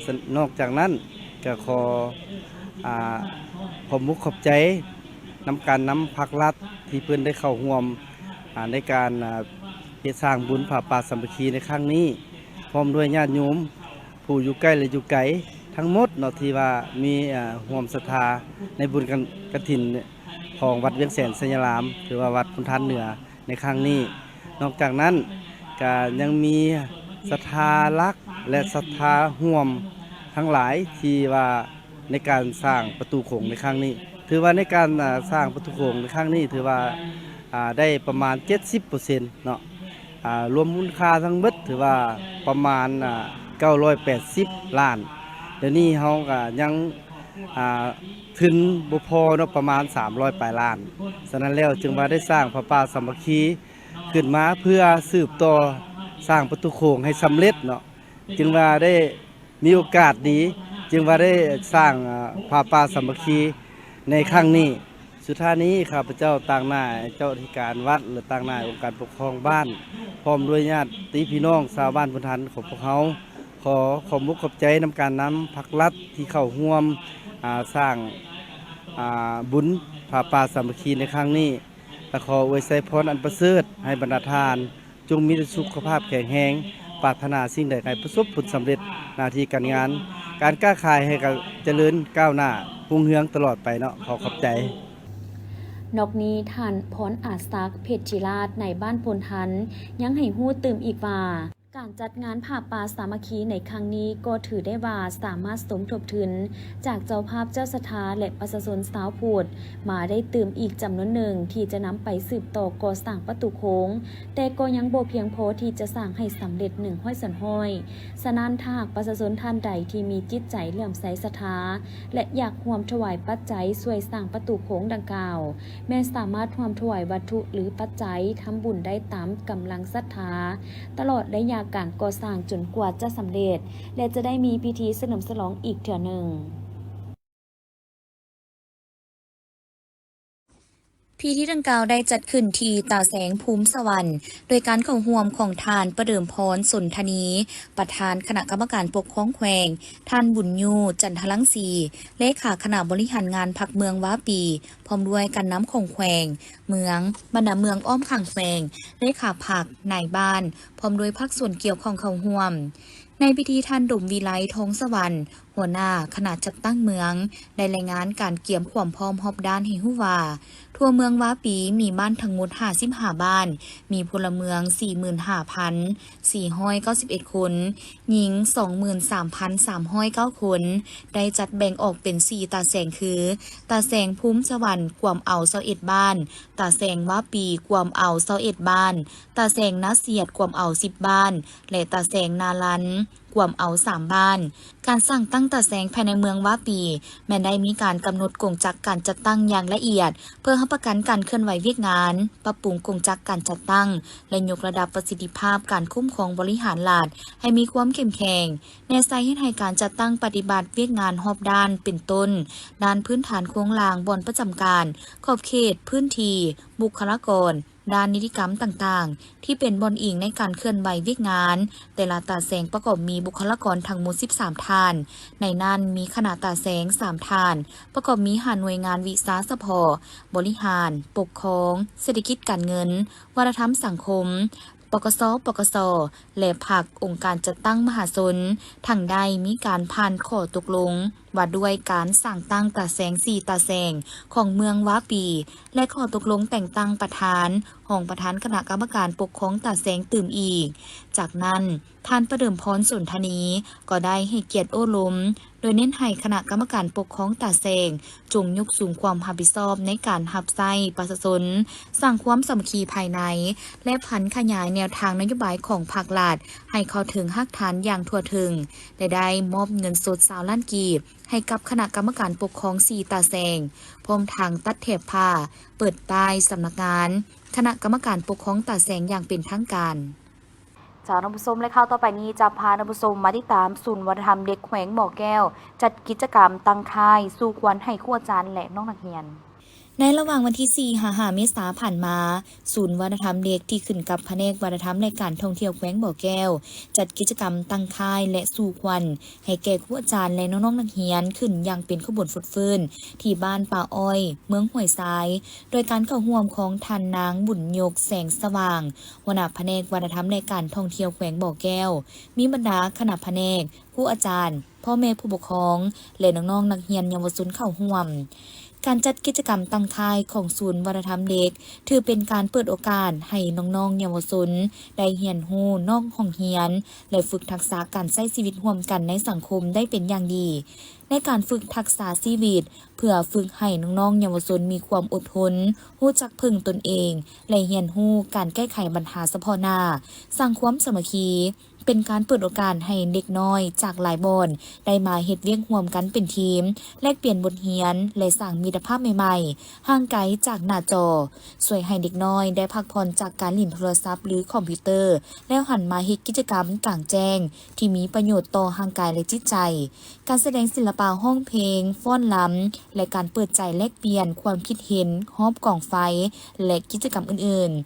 ສະ ນອກຈາກນັ້ນ ກໍຂໍ ອາ ຂອບມຸກຂອບໃຈນຳການນຳພາກລັດ ທີ່ເພິ່ນໄດ້ເຂົ້າຮ່ວມ ອາ ໃນການ ອາ ເຮັດສ້າງບຸນຜ້າປ່າສາມັກຄີໃນຄັ້ງນີ້ ພ້ອມດ້ວຍຍາດໂຍມ ຜູ້ຢູ່ໃກ້ ແລະ ຢູ່ໄກທັງໝົດເນາະ ທີ່ວ່າມີ ເອີ່ ຮ່ວມສັດທາໃນບຸນກະ ກະຖິນຂອງວັດວຽງແສນໄຊຍາລາມ ຫຼືວ່າວັດໂພນທັນເໜືອໃນຄັ້ງນີ້. ນອກຈາກນັ້ນ ກະຍັງມີສັດທາຫຼັກ ແລະ ສັດທາຮ່ວມທັງຫຼາຍທີ່ວ່າ ໃນການສ້າງປະຕູໂຂງໃນຄັ້ງນີ້ ຖືວ່າໃນການ ອາ ສ້າງປະຕູໂຂງໃນຄັ້ງນີ້ ຖືວ່າ ອາ ໄດ້ປະມານເຈັດສິບເປີເຊັນເນາະ ອາ ລວມມູນຄ່າທັງເບິດ ຖືວ່າປະມານ ອາ ເກົ້າຮ້ອຍແປດສິບລ້ານ. ດຽວນີ້ເຮົາກະຍັງ ອາ ທຶນບໍ່ພໍເນາະ ປະມານສາມຮ້ອຍປາຍລ້ານ. ສະນັ້ນແລ້ວຈຶ່ງວ່າໄດ້ສ້າງຜ້າປ່າສາມັກຄີຂຶ້ນມາ ເພື່ອສືບຕໍ່ສ້າງປະຕູໂຂງໃຫ້ສຳເລັດເນາະ ຈຶ່ງວ່າໄດ້ ມີໂອກາດດີ ຈຶ່ງວ່າໄດ້ສ້າງ ອາ ຜ້າປ່າສາມັກຄີໃນຄັ້ງນີ້. ສຸດທ້າຍນີ້ ຂ້າພະເຈົ້າຕາງໜ້າເຈົ້າອະທິການວັດ ແລະ ຕາງໜ້າອົງການປົກຄອງບ້ານ ພ້ອມດ້ວຍຍາດຕິພີ່ນ້ອງຊາວບ້ານໂພນທັນຂອງພວກເຮົາ ຂໍຂອບມຸກຂອບໃຈນຳການນຳພາກລັດທີ່ເຂົ້າຮ່ວມ ອາ ສ້າງ ອາ ບຸນຜ້າປ່າສາມັກຄີໃນຄັ້ງນີ້ ແລະ ຂໍອວຍໄຊພອນອັນປະເສີດໃຫ້ບັນດາທ່ານ ຈົ່ງມີແຕ່ສຸຂະພາບແຂງແຮງ, ປາດຖະໜາສິ່ງໃດໃຫ້ປະສົບຜົນສຳເລັດ, ໜ້າທີ່ການງານ, ການຄ້າຂາຍໃຫ້ກະຈະເລີນກ້າວໜ້າຮຸ່ງເຮືອງຕະຫຼອດໄປເນາະ. ຂໍຂອບໃຈ. ນອກນີ້, ທ່ານ ພອນອາສັກ ເພັດທິລາດ ນາຍບ້ານໂພນທັນ ຍັງໃຫ້ຮູ້ຕື່ມອີກວ່າ, ການຈັດງານຜ້າປ່າສາມັກຄີໃນຄັ້ງນີ້ ກໍຖືໄດ້ວ່າສາມາດສົມທົບທຶນຈາກເຈົ້າພາບເຈົ້າສັດທາ ແລະ ປະຊາຊົນຊາວພຸດ ມາໄດ້ຕື່ມອີກຈຳນວນໜຶ່ງ ທີ່ຈະນຳໄປສືບຕໍ່ກໍ່ສ້າງປະຕູໂຂງ, ແຕ່ກໍຍັງບໍ່ພຽງພໍທີ່ຈະສ້າງໃຫ້ສຳເລັດໜຶ່ງຮ້ອຍສ່ວນຮ້ອຍ. ສະນັ້ນ, ຖ້າຫາກປະຊາຊົນທ່ານໃດທີ່ມີຈິດໃຈເຫຼື້ອມໃສສັດທາ ແລະ ຢາກຮ່ວມຖວາຍປັດໄຈຊ່ວຍສ້າງປະຕູໂຂງດັ່ງກ່າວ, ແມ່ນສາມາດຮ່ວມຖວາຍວັດຖຸ ຫຼື ປັດໄຈທຳບຸນໄດ້ຕາມກຳລັງສັດທາ ຕະຫຼອດໄລຍະການກໍ່ສ້າງຈົນກວ່າຈະສຳເລັດ ແລະ ຈະໄດ້ມີພິທີສະເຫຼີມສະຫຼອງອີກເທື່ອໜຶ່ງ. ເພ ພິທີດັ່ງກ່າວໄດ້ຈັດຂຶ້ນທີ່ຕາແສງພູມສະຫວັນ ໂດຍການເຂົ້າຮ່ວມຂອງທ່ານປະເດີມພອນ ສົນທະນີ ປະທານຄະນະກຳມະການປົກຄອງແຂວງ, ທ່ານບຸນຢູ່ ຈັນທະລັງສີ ເລຂາຄະນະບໍລິຫານງານພັກເມືອງວາປີ ພ້ອມດ້ວຍການນຳຂອງແຂວງ, ເມືອງ, ບັນດາເມືອງອ້ອມຂ້າງແຂວງ, ເລຂາພັກ, ນາຍບ້ານ ພ້ອມດ້ວຍພາກສ່ວນກ່ຽວຂ້ອງເຂົ້າຮ່ວມ. ໃນພິທີ ທ່ານ ດົມວິໄລ ທອງສະຫວັນ ຫົວໜ້າຄະນະຈັດຕັ້ງເມືອງ ໄດ້ລາຍງານການກຽມຄວາມພ້ອມຮອບດ້ານໃຫ້ຮູ້ວ່າ ທົ່ວເມືອງວາປີມີບ້ານທັງໝົດຫ້າສິບຫ້າບ້ານ, ມີພົນລະເມືອງສີ່ໝື່ນຫ້າພັນສີ່ຮ້ອຍເກົ້າສິບເອັດຄົນ, ຍິງສອງໝື່ນສາມພັນສາມຮ້ອຍເກົ້າຄົນ, ໄດ້ຈັດແບ່ງອອກເປັນສີ່ຕາແສງຄື ຕາແສງພູມສະຫວັນກວມເອົາຊາວເອັດບ້ານ, ຕາແສງວາປີກວມເອົາຊາວເອັດບ້ານ, ຕາແສງນາຊຽດກວມເອົາສິບບ້ານ ແລະ ຕາແສງນາລັນ ກວມເອົາສາມບ້ານ. ການສ້າງຕັ້ງຕາແສງພາຍໃນເມືອງວາປີ ແມ່ນໄດ້ມີການກຳນົດກົງຈັກການຈັດຕັ້ງຢ່າງລະອຽດ ເພື່ອຮັບປະກັນການເຄື່ອນໄຫວວຽກງານ, ປັບປຸງກົງຈັກການຈັດຕັ້ງ ແລະ ຍົກລະດັບປະສິດທິພາບການຄຸ້ມຄອງບໍລິຫານລັດໃຫ້ມີຄວາມເຂັ້ມແຂງ, ແນໃສ່ເຮັດໃຫ້ການຈັດຕັ້ງປະຕິບັດວຽກງານຮອບດ້ານ ເປັນຕົ້ນ ດ້ານພື້ນຖານໂຄງລ່າງບ່ອນປະຈຳການ, ຂອບເຂດພື້ນທີ່, ບຸກຄະລາກອນ, ດ້ານນິຕິກຳຕ່າງໆ ທີ່ເປັນບ່ອນອີງໃນການເຄື່ອນໄຫວວຽກງານ. ແຕ່ລະຕາແສງປະກອບມີບຸກຄະລາກອນທັງໝົດສິບສາມທ່ານ, ໃນນັ້ນມີຄະນະຕາແສງສາມທ່ານ, ປະກອບມີຫ້າໜ່ວຍງານວິຊາສະເພາະ, ບໍລິຫານ, ປົກຄອງ, ເສດຖະກິດການເງິນ, ວັດທະນະທຳສັງຄົມ, ປກສ, ປກສ ແລະ ພັກ, ອົງການຈັດຕັ້ງມະຫາຊົນ, ທັງໄດ້ມີການຜ່ານຂໍ້ຕົກລົງ ວ່າດ້ວຍການສ້າງຕັ້ງຕາແສງສີ່ຕາແສງຂອງເມືອງວາປີ ແລະ ຂໍ້ຕົກລົງແຕ່ງຕັ້ງປະທານ, ຮອງປະທານຄະນະກຳມະການປົກຄອງຕາແສງຕື່ມອີກ. ຈາກນັ້ນ, ທ່ານປະເດີມພອນ ສົນທະນີ ກໍໄດ້ໃຫ້ກຽດໂອ້ລົມ ໂດຍເນັ້ນໃຫ້ຄະນະກຳມະການປົກຄອງຕາແສງ ຈົ່ງຍົກສູງຄວາມຮັບຜິດຊອບໃນການຮັບໃຊ້ປະຊາຊົນ, ສ້າງຄວາມສາມັກຄີພາຍໃນ ແລະ ຜັນຂະຫຍາຍແນວທາງນະໂຍບາຍຂອງພັກລັດໃຫ້ເຂົ້າເຖິງຮາກຖານຢ່າງທົ່ວເຖິງ ແລະ ໄດ້ມອບເງິນສົດຊາວລ້ານກີບ ໃຫ້ກັບຄະນະກຳມະການປົກຄອງສີ່ຕາແສງ, ພ້ອມທັງຕັດແຖບຜ້າ, ເປີດປ້າຍສຳນັກງານຄະນະກຳມະການປົກຄອງຕາແສງຢ່າງເປັນທາງການ. ເຈົ້າ ທ່ານຜູ້ຊົມ ແລະ ຂ່າວຕໍ່ໄປນີ້ຈະພາທ່ານຜູ້ຊົມມາຕິດຕາມ ສູນວັດທະນະທຳເດັກແຂວງບໍ່ແກ້ວ ຈັດກິດຈະກຳຕັ້ງຄ້າຍສູ່ຂວັນໃຫ້ຄູອາຈານ ແລະ ນ້ອງນັກຮຽນ. ໃນລະຫວ່າງວັນທີສີ່ຫາຫ້າເມສາຜ່ານມາ, ສູນວັດທະນະທຳເດັກທີ່ຂຶ້ນກັບພະແນກວັດທະນະທຳ ແລະ ການທ່ອງທ່ຽວແຂວງບໍ່ແກ້ວ ຈັດກິດຈະກຳຕັ້ງຄ້າຍ ແລະ ສູ່ຂວັນໃຫ້ແກ່ຄູອາຈານ ແລະ ນ້ອງໆນັກຮຽນຂຶ້ນຢ່າງເປັນຂະບວນຟົດຟື້ນ ທີ່ບ້ານປ່າອ້ອຍ ເມືອງຫ້ວຍຊາຍ ໂດຍການເຂົ້າຮ່ວມຂອງທ່ານນາງ ບຸນຍົກ ແສງສະຫວ່າງ ຫົວໜ້າພະແນກວັດທະນະທຳ ແລະ ການທ່ອງທ່ຽວແຂວງບໍ່ແກ້ວ, ມີບັນດາຄະນະພະແນກ, ຄູອາຈານ, ພໍ່ແມ່ຜູ້ປົກຄອງ ແລະ ນ້ອງໆນັກຮຽນເຍົາວະຊົນເຂົ້າຮ່ວມ. ການຈັດກິດຈະກຳຕັ້ງຄ້າຍຂອງສູນວັດທະນະທຳເດັກ ຖືເປັນການເປີດໂອກາດໃຫ້ນ້ອງໆເຍົາວະຊົນໄດ້ຮຽນຮູ້ນອກຫ້ອງຮຽນ ແລະ ຝຶກທັກສະການໃຊ້ຊີວິດຮ່ວມກັນໃນສັງຄົມໄດ້ເປັນຢ່າງດີ. ໃນການຝຶກທັກສະຊີວິດ ເພື່ອຝຶກໃຫ້ນ້ອງໆເຍົາວະຊົນມີຄວາມອົດທົນ, ຮູ້ຈັກເພິ່ງຕົນເອງ ແລະ ຮຽນຮູ້ການແກ້ໄຂບັນຫາສະເພາະໜ້າ, ສ້າງຄວາມສາມັກຄີ, ເປັນການເປີດໂອກາດໃຫ້ເດັກນ້ອຍຈາກຫຼາຍບ່ອນໄດ້ມາເຮັດວຽກຮ່ວມກັນເປັນທີມ, ແລກປ່ຽນບົດຮຽນ ແລະ ສ້າງມິດຕະພາບໃໝ່ໆ, ຫ່າງໄກຈາກໜ້າຈໍ, ຊ່ວຍໃຫ້ເດັກນ້ອຍໄດ້ພັກຜ່ອນຈາກການຫຼິ້ນໂທລະສັບ ຫຼື ຄອມພິວເຕີ ແລ້ວຫັນມາເຮັດກິດຈະກຳກາງແຈ້ງທີ່ມີປະໂຫຍດຕໍ່ຮ່າງກາຍ ແລະ ຈິດໃຈ. ການສະແດງສິລະປະ, ຮ້ອງເພງ, ຟ້ອນລຳ ແລະ ການເປີດໃຈແລກປ່ຽນຄວາມຄິດເຫັນຮອບກອງໄຟ ແລະ ກິດຈະກຳອື່ນໆ.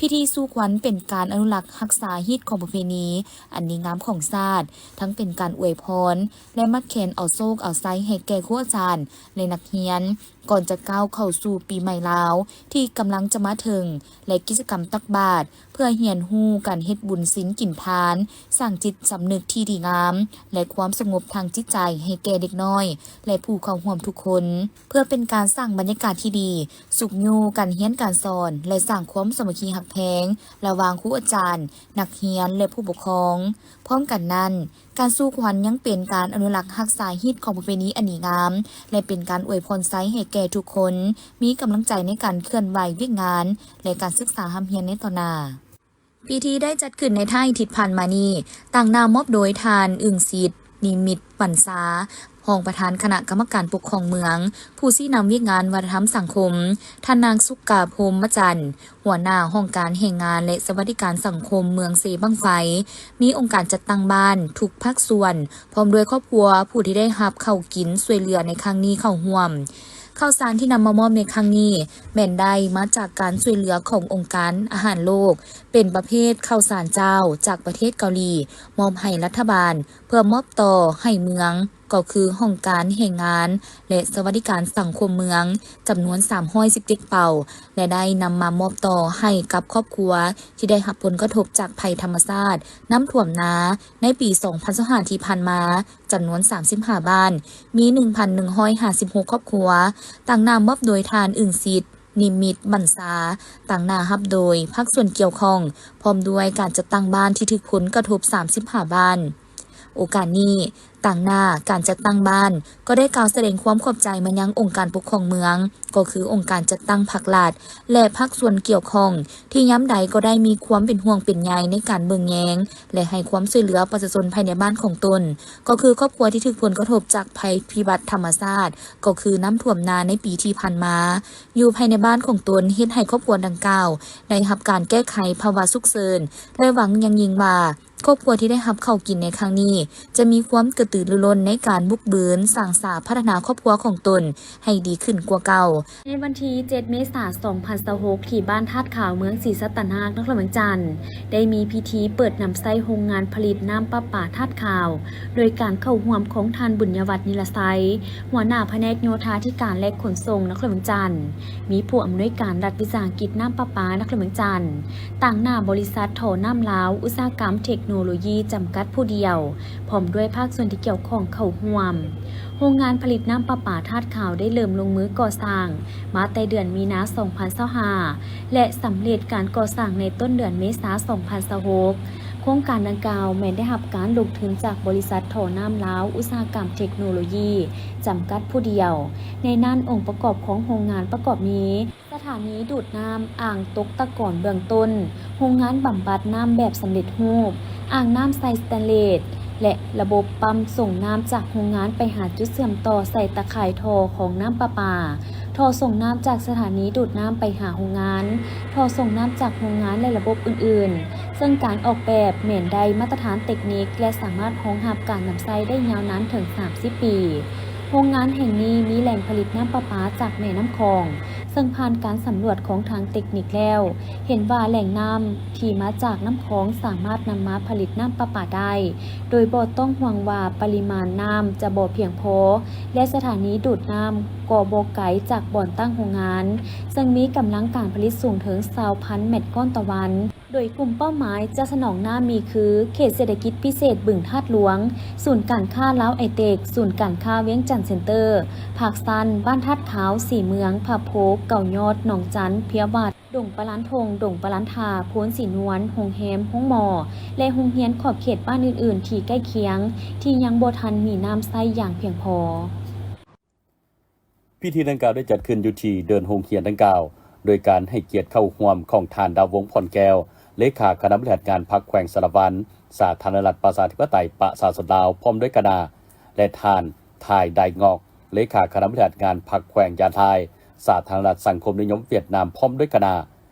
ພິທີສູ່ຂວັນເປັນການອະນຸລັກຮັກສາຮີດຄອງປະເພນີອັນດີງາມຂອງຊາດ, ທັງເປັນການອວຍພອນ ແລະ ມັດແຂນເອົາໂຊກເອົາໄຊໃຫ້ແກ່ຄູອາຈານ ແລະ ນັກຮຽນ, ກ່ອນຈະກ້າວເຂົ້າສູ່ປີໃໝ່ລາວທີ່ກຳລັງຈະມາເຖິງ ແລະ ກິດຈະກຳຕັກບາດ ເພື່ອຮຽນຮູ້ການເຮັດບຸນສິນກິນທານ, ສ້າງຈິດສຳນຶກທີ່ດີງາມ ແລະ ຄວາມສະຫງົບທາງຈິດໃຈໃຫ້ແກ່ເດັກນ້ອຍ ແລະ ຜູ້ເຂົ້າຮ່ວມທຸກຄົນ, ເພື່ອເປັນການສ້າງບັນຍາກາດທີ່ດີ, ຊຸກຍູ້ການຮຽນການສອນ ແລະ ສ້າງຄວາມສາມັກຄີຮັກແພງລະຫວ່າງຄູອາຈານ, ນັກຮຽນ ແລະ ຜູ້ປົກຄອງ. ພ້ອມກັນນັ້ນ, ການສູ່ຂວັນຍັງເປັນການອະນຸລັກຮັກສາຮີດຄອງປະເພນີອັນດີງາມ ແລະ ເປັນການອວຍພອນໄຊໃຫ້ແກ່ທຸກຄົນມີກຳລັງໃຈໃນການເຄື່ອນໄຫວວຽກງານ ແລະ ການສຶກສາຮ່ຳຮຽນໃນຕໍ່ໜ້າ. ພິທີໄດ້ຈັດຂຶ້ນໃນທ້າຍທິດຜ່ານມານີ້, ຕາງໜ້າມອບໂດຍທ່ານ ອຶ່ງສິດ ນິມິດບັນຊາ ຮອງປະທານຄະນະກຳມະການປົກຄອງເມືອງ, ຜູ້ຊີ້ນຳວຽກງານວັດທະນະທຳສັງຄົມ, ທ່ານນາງ ສຸກກາ ພົມມະຈັນ ຫົວໜ້າຫ້ອງການແຮງງານ ແລະ ສະຫວັດດີການສັງຄົມເມືອງເຊບັ້ງໄຟ, ມີອົງການຈັດຕັ້ງບ້ານທຸກພາກສ່ວນ ພ້ອມດ້ວຍຄອບຄົວຜູ້ທີ່ໄດ້ຮັບເຂົ້າກິນຊ່ວຍເຫຼືອໃນຄັ້ງນີ້ເຂົ້າຮ່ວມ. ເຂົ້າສານທີ່ນຳມາມອບໃນຄັ້ງນີ້ ແມ່ນໄດ້ມາຈາກການຊ່ວຍເຫຼືອຂອງອົງການອາຫານໂລກ ເປັນປະເພດເຂົ້າສານເຈົ້າຈາກປະເທດເກົາຫຼີ ມອບໃຫ້ລັດຖະບານ ເພື່ອມອບຕໍ່ໃຫ້ເມືອງ ກໍຄືຫ້ອງການແຮງງານ ແລະ ສະຫວັດດີການສັງຄົມເມືອງ ຈຳນວນສາມຮ້ອຍສິບເຈັດເປົາ ແລະ ໄດ້ນຳມາມອບຕໍ່ໃຫ້ກັບຄອບຄົວທີ່ໄດ້ຮັບຜົນກະທົບຈາກໄພທຳມະຊາດ ນ້ຳຖ້ວມນາ ໃນປີສອງພັນຊາວຫ້າທີ່ຜ່ານມາ ຈຳນວນສາມສິບຫ້າບ້ານ, ມີໜຶ່ງພັນໜຶ່ງຮ້ອຍຫ້າສິບຫົກຄອບຄົວ, ຕາງໜ້າມອບໂດຍທ່ານ ອຶ່ງສິດ ນິມິດບັນຊາ, ຕາງໜ້າຮັບໂດຍພາກສ່ວນກ່ຽວຂ້ອງ ພ້ອມດ້ວຍການຈັດຕັ້ງບ້ານທີ່ຖືກຜົນກະທົບສາມສິບຫ້າບ້ານ. ໂອກາດນີ້, ຕາງໜ້າການຈັດຕັ້ງບ້ານ ກໍໄດ້ກ່າວສະແດງຄວາມຂອບໃຈມາຍັງອົງການປົກຄອງເມືອງ, ກໍຄືອົງການຈັດຕັ້ງພາກລັດ ແລະ ພາກສ່ວນກ່ຽວຂ້ອງ ທີ່ຍາມໃດກໍໄດ້ມີຄວາມເປັນຫ່ວງເປັນໃຍໃນການເບິ່ງແຍງ ແລະ ໃຫ້ຄວາມຊ່ວຍເຫຼືອປະຊາຊົນພາຍໃນບ້ານຂອງຕົນ, ກໍຄືຄອບຄົວທີ່ຖືກຜົນກະທົບຈາກໄພພິບັດທຳມະຊາດ, ກໍຄືນ້ຳຖ້ວມນາໃນປີທີ່ຜ່ານມາ ຢູ່ພາຍໃນບ້ານຂອງຕົນ, ເຮັດໃຫ້ຄອບຄົວດັ່ງກ່າວໄດ້ຮັບການແກ້ໄຂພາວະສຸກເສີນ ແລະ ຫວັງຢ່າງຍິ່ງວ່າ ຄອບຄົວທີ່ໄດ້ຮັບເຂົ້າກິນໃນຄັ້ງນີ້ ຈະມີຄວາມກະຕືລືລົ້ນໃນການບຸກບືນສ້າງສາພັດທະນາຄອບຄົວຂອງຕົນໃຫ້ດີຂຶ້ນກວ່າເກົ່າ. ໃນວັນທີເຈັດເມສາສອງພັນຊາວຫົກ ທີ່ບ້ານທາດຂາວ ເມືອງສີສັດຕະນາກ ນະຄອນຫຼວງວຽງຈັນ ໄດ້ມີພິທີເປີດນຳໃຊ້ໂຮງງານຜະລິດນ້ຳປະປາທາດຂາວ ໂດຍການເຂົ້າຮ່ວມຂອງທ່ານ ບຸນຍະວັດ ນິລະໄຊ ຫົວໜ້າພະແນກໂຍທາທິການ ແລະ ຂົນສົ່ງ ນະຄອນຫຼວງວຽງຈັນ, ມີຜູ້ອຳນວຍການລັດວິສາຫະກິດນ້ຳປະປານະຄອນຫຼວງວຽງຈັນ, ຕາງໜ້າບໍລິສັດທໍ່ນ້ຳລາວ ອຸດສາຫະກຳເທັກໂນໂລຢີ ຈຳກັດຜູ້ດຽວ, ພ້ອມດ້ວຍພາກສ່ວນທີ່ກ່ຽວຂ້ອງເຂົ້າຮ່ວມ. ໂຮງງານຜະລິດນ້ຳປະປາທາດຂາວໄດ້ເລີ່ມລົງມືກໍ່ສ້າງມາແຕ່ເດືອນມີນາ ສອງພັນຊາວຫ້າ ແລະ ສຳເລັດການກໍ່ສ້າງໃນຕົ້ນເດືອນເມສາ ສອງພັນຊາວຫົກ. ໂຄງການດັ່ງກ່າວແມ່ນໄດ້ຮັບການລົງທຶນຈາກບໍລິສັດທໍ່ນ້ຳລາວ ອຸດສາຫະກຳເທັກໂນໂລຢີ ຈຳກັດຜູ້ດຽວ. ໃນນັ້ນ ອົງປະກອບຂອງໂຮງງານປະກອບມີ ສະຖານີດູດນ້ຳ, ອ່າງຕົກຕະກອນເບື້ອງຕົ້ນ, ໂຮງງານບຳບັດນ້ຳແບບສຳເລັດຮູບ, ອ່າງນ້ຳໃສ່ສະແຕນເລດ ແລະ ລະບົບປ້ຳສົ່ງນ້ຳຈາກໂຮງງານໄປຫາຈຸດເຊື່ອມຕໍ່ໃສ່ຕາຂ່າຍທໍ່ຂອງນ້ຳປະປາ, ທໍ່ສົ່ງນ້ຳຈາກສະຖານີດູດນ້ຳໄປຫາໂຮງງານ, ທໍ່ສົ່ງນ້ຳຈາກໂຮງງານ ແລະ ລະບົບອື່ນໆ, ເຊິ່ງການອອກແບບແມ່ນໄດ້ມາດຕະຖານເຕັກນິກ ແລະ ສາມາດຮອງຮັບການນຳໃຊ້ໄດ້ຍາວນານເຖິງສາມສິບປີ. ໂຮງງານແຫ່ງນີ້ມີແຫຼ່ງຜະລິດນ້ຳປະປາຈາກແມ່ນ້ຳຂອງ, ເຊິ່ງຜ່ານການສຳຫຼວດຂອງທາງເຕັກນິກແລ້ວ ເຫັນວ່າແຫຼ່ງນ້ຳທີ່ມາຈາກນ້ຳຂອງສາມາດນຳມາຜະລິດນ້ຳປະປາໄດ້ ໂດຍບໍ່ຕ້ອງຫ່ວງວ່າປະລິມານນ້ຳຈະບໍ່ພຽງພໍ ແລະ ສະຖານີດູດນ້ຳກໍບໍ່ໄກຈາກບ່ອນຕັ້ງໂຮງງານ, ເຊິ່ງມີກຳລັງການຜະລິດສູງເຖິງຊາວພັນແມັດກ້ອນຕໍ່ວັນ. ໂດຍກຸ່ມເປົ້າໝາຍຈະສະໜອງນ້ຳມີຄື ເຂດເສດຖະກິດພິເສດບຶງທາດຫຼວງ, ສູນການຄ້າລາວໄອເຕັກ, ສູນການຄ້າວຽງຈັນເຊັນເຕີ, ພາກຊັນ, ບ້ານທາດຂາວ, ສີເມືອງ, ພະໂພ, ເກົ້າຍອດ, ໜອງຈັນ, ເພຍວາດ, ດົງປະລານທົ່ງ, ດົງປະລານທາ, ໂພນສີນວນ, ໂຮງແຮມ, ໂຮງໝໍ ແລະ ໂຮງຮຽນຂອບເຂດບ້ານອື່ນໆທີ່ໃກ້ຄຽງ ທີ່ຍັງບໍ່ທັນມີນ້ຳໃຊ້ຢ່າງພຽງພໍ. ພິທີດັ່ງກ່າວໄດ້ຈັດຂຶ້ນຢູ່ທີ່ເດີ່ນໂຮງຮຽນດັ່ງກ່າວ ໂດຍການໃຫ້ກຽດເຂົ້າຮ່ວມຂອງທ່ານ ດາວວົງ ພອນແກ້ວ ເລຂາຄະນະບໍລິຫານງານພັກແຂວງສາລະວັນ ສາທາລະນະລັດປະຊາທິປະໄຕປະຊາຊົນລາວ ພ້ອມດ້ວຍຄະນະ ແລະ ທ່ານ ຖ່າຍ ໄດງອກ ເລຂາຄະນະບໍລິຫານງານພັກແຂວງຢາລາຍ ສາທາລະນະລັດສັງຄົມນິຍົມຫວຽດນາມ ພ້ອມດ້ວຍຄະນະ,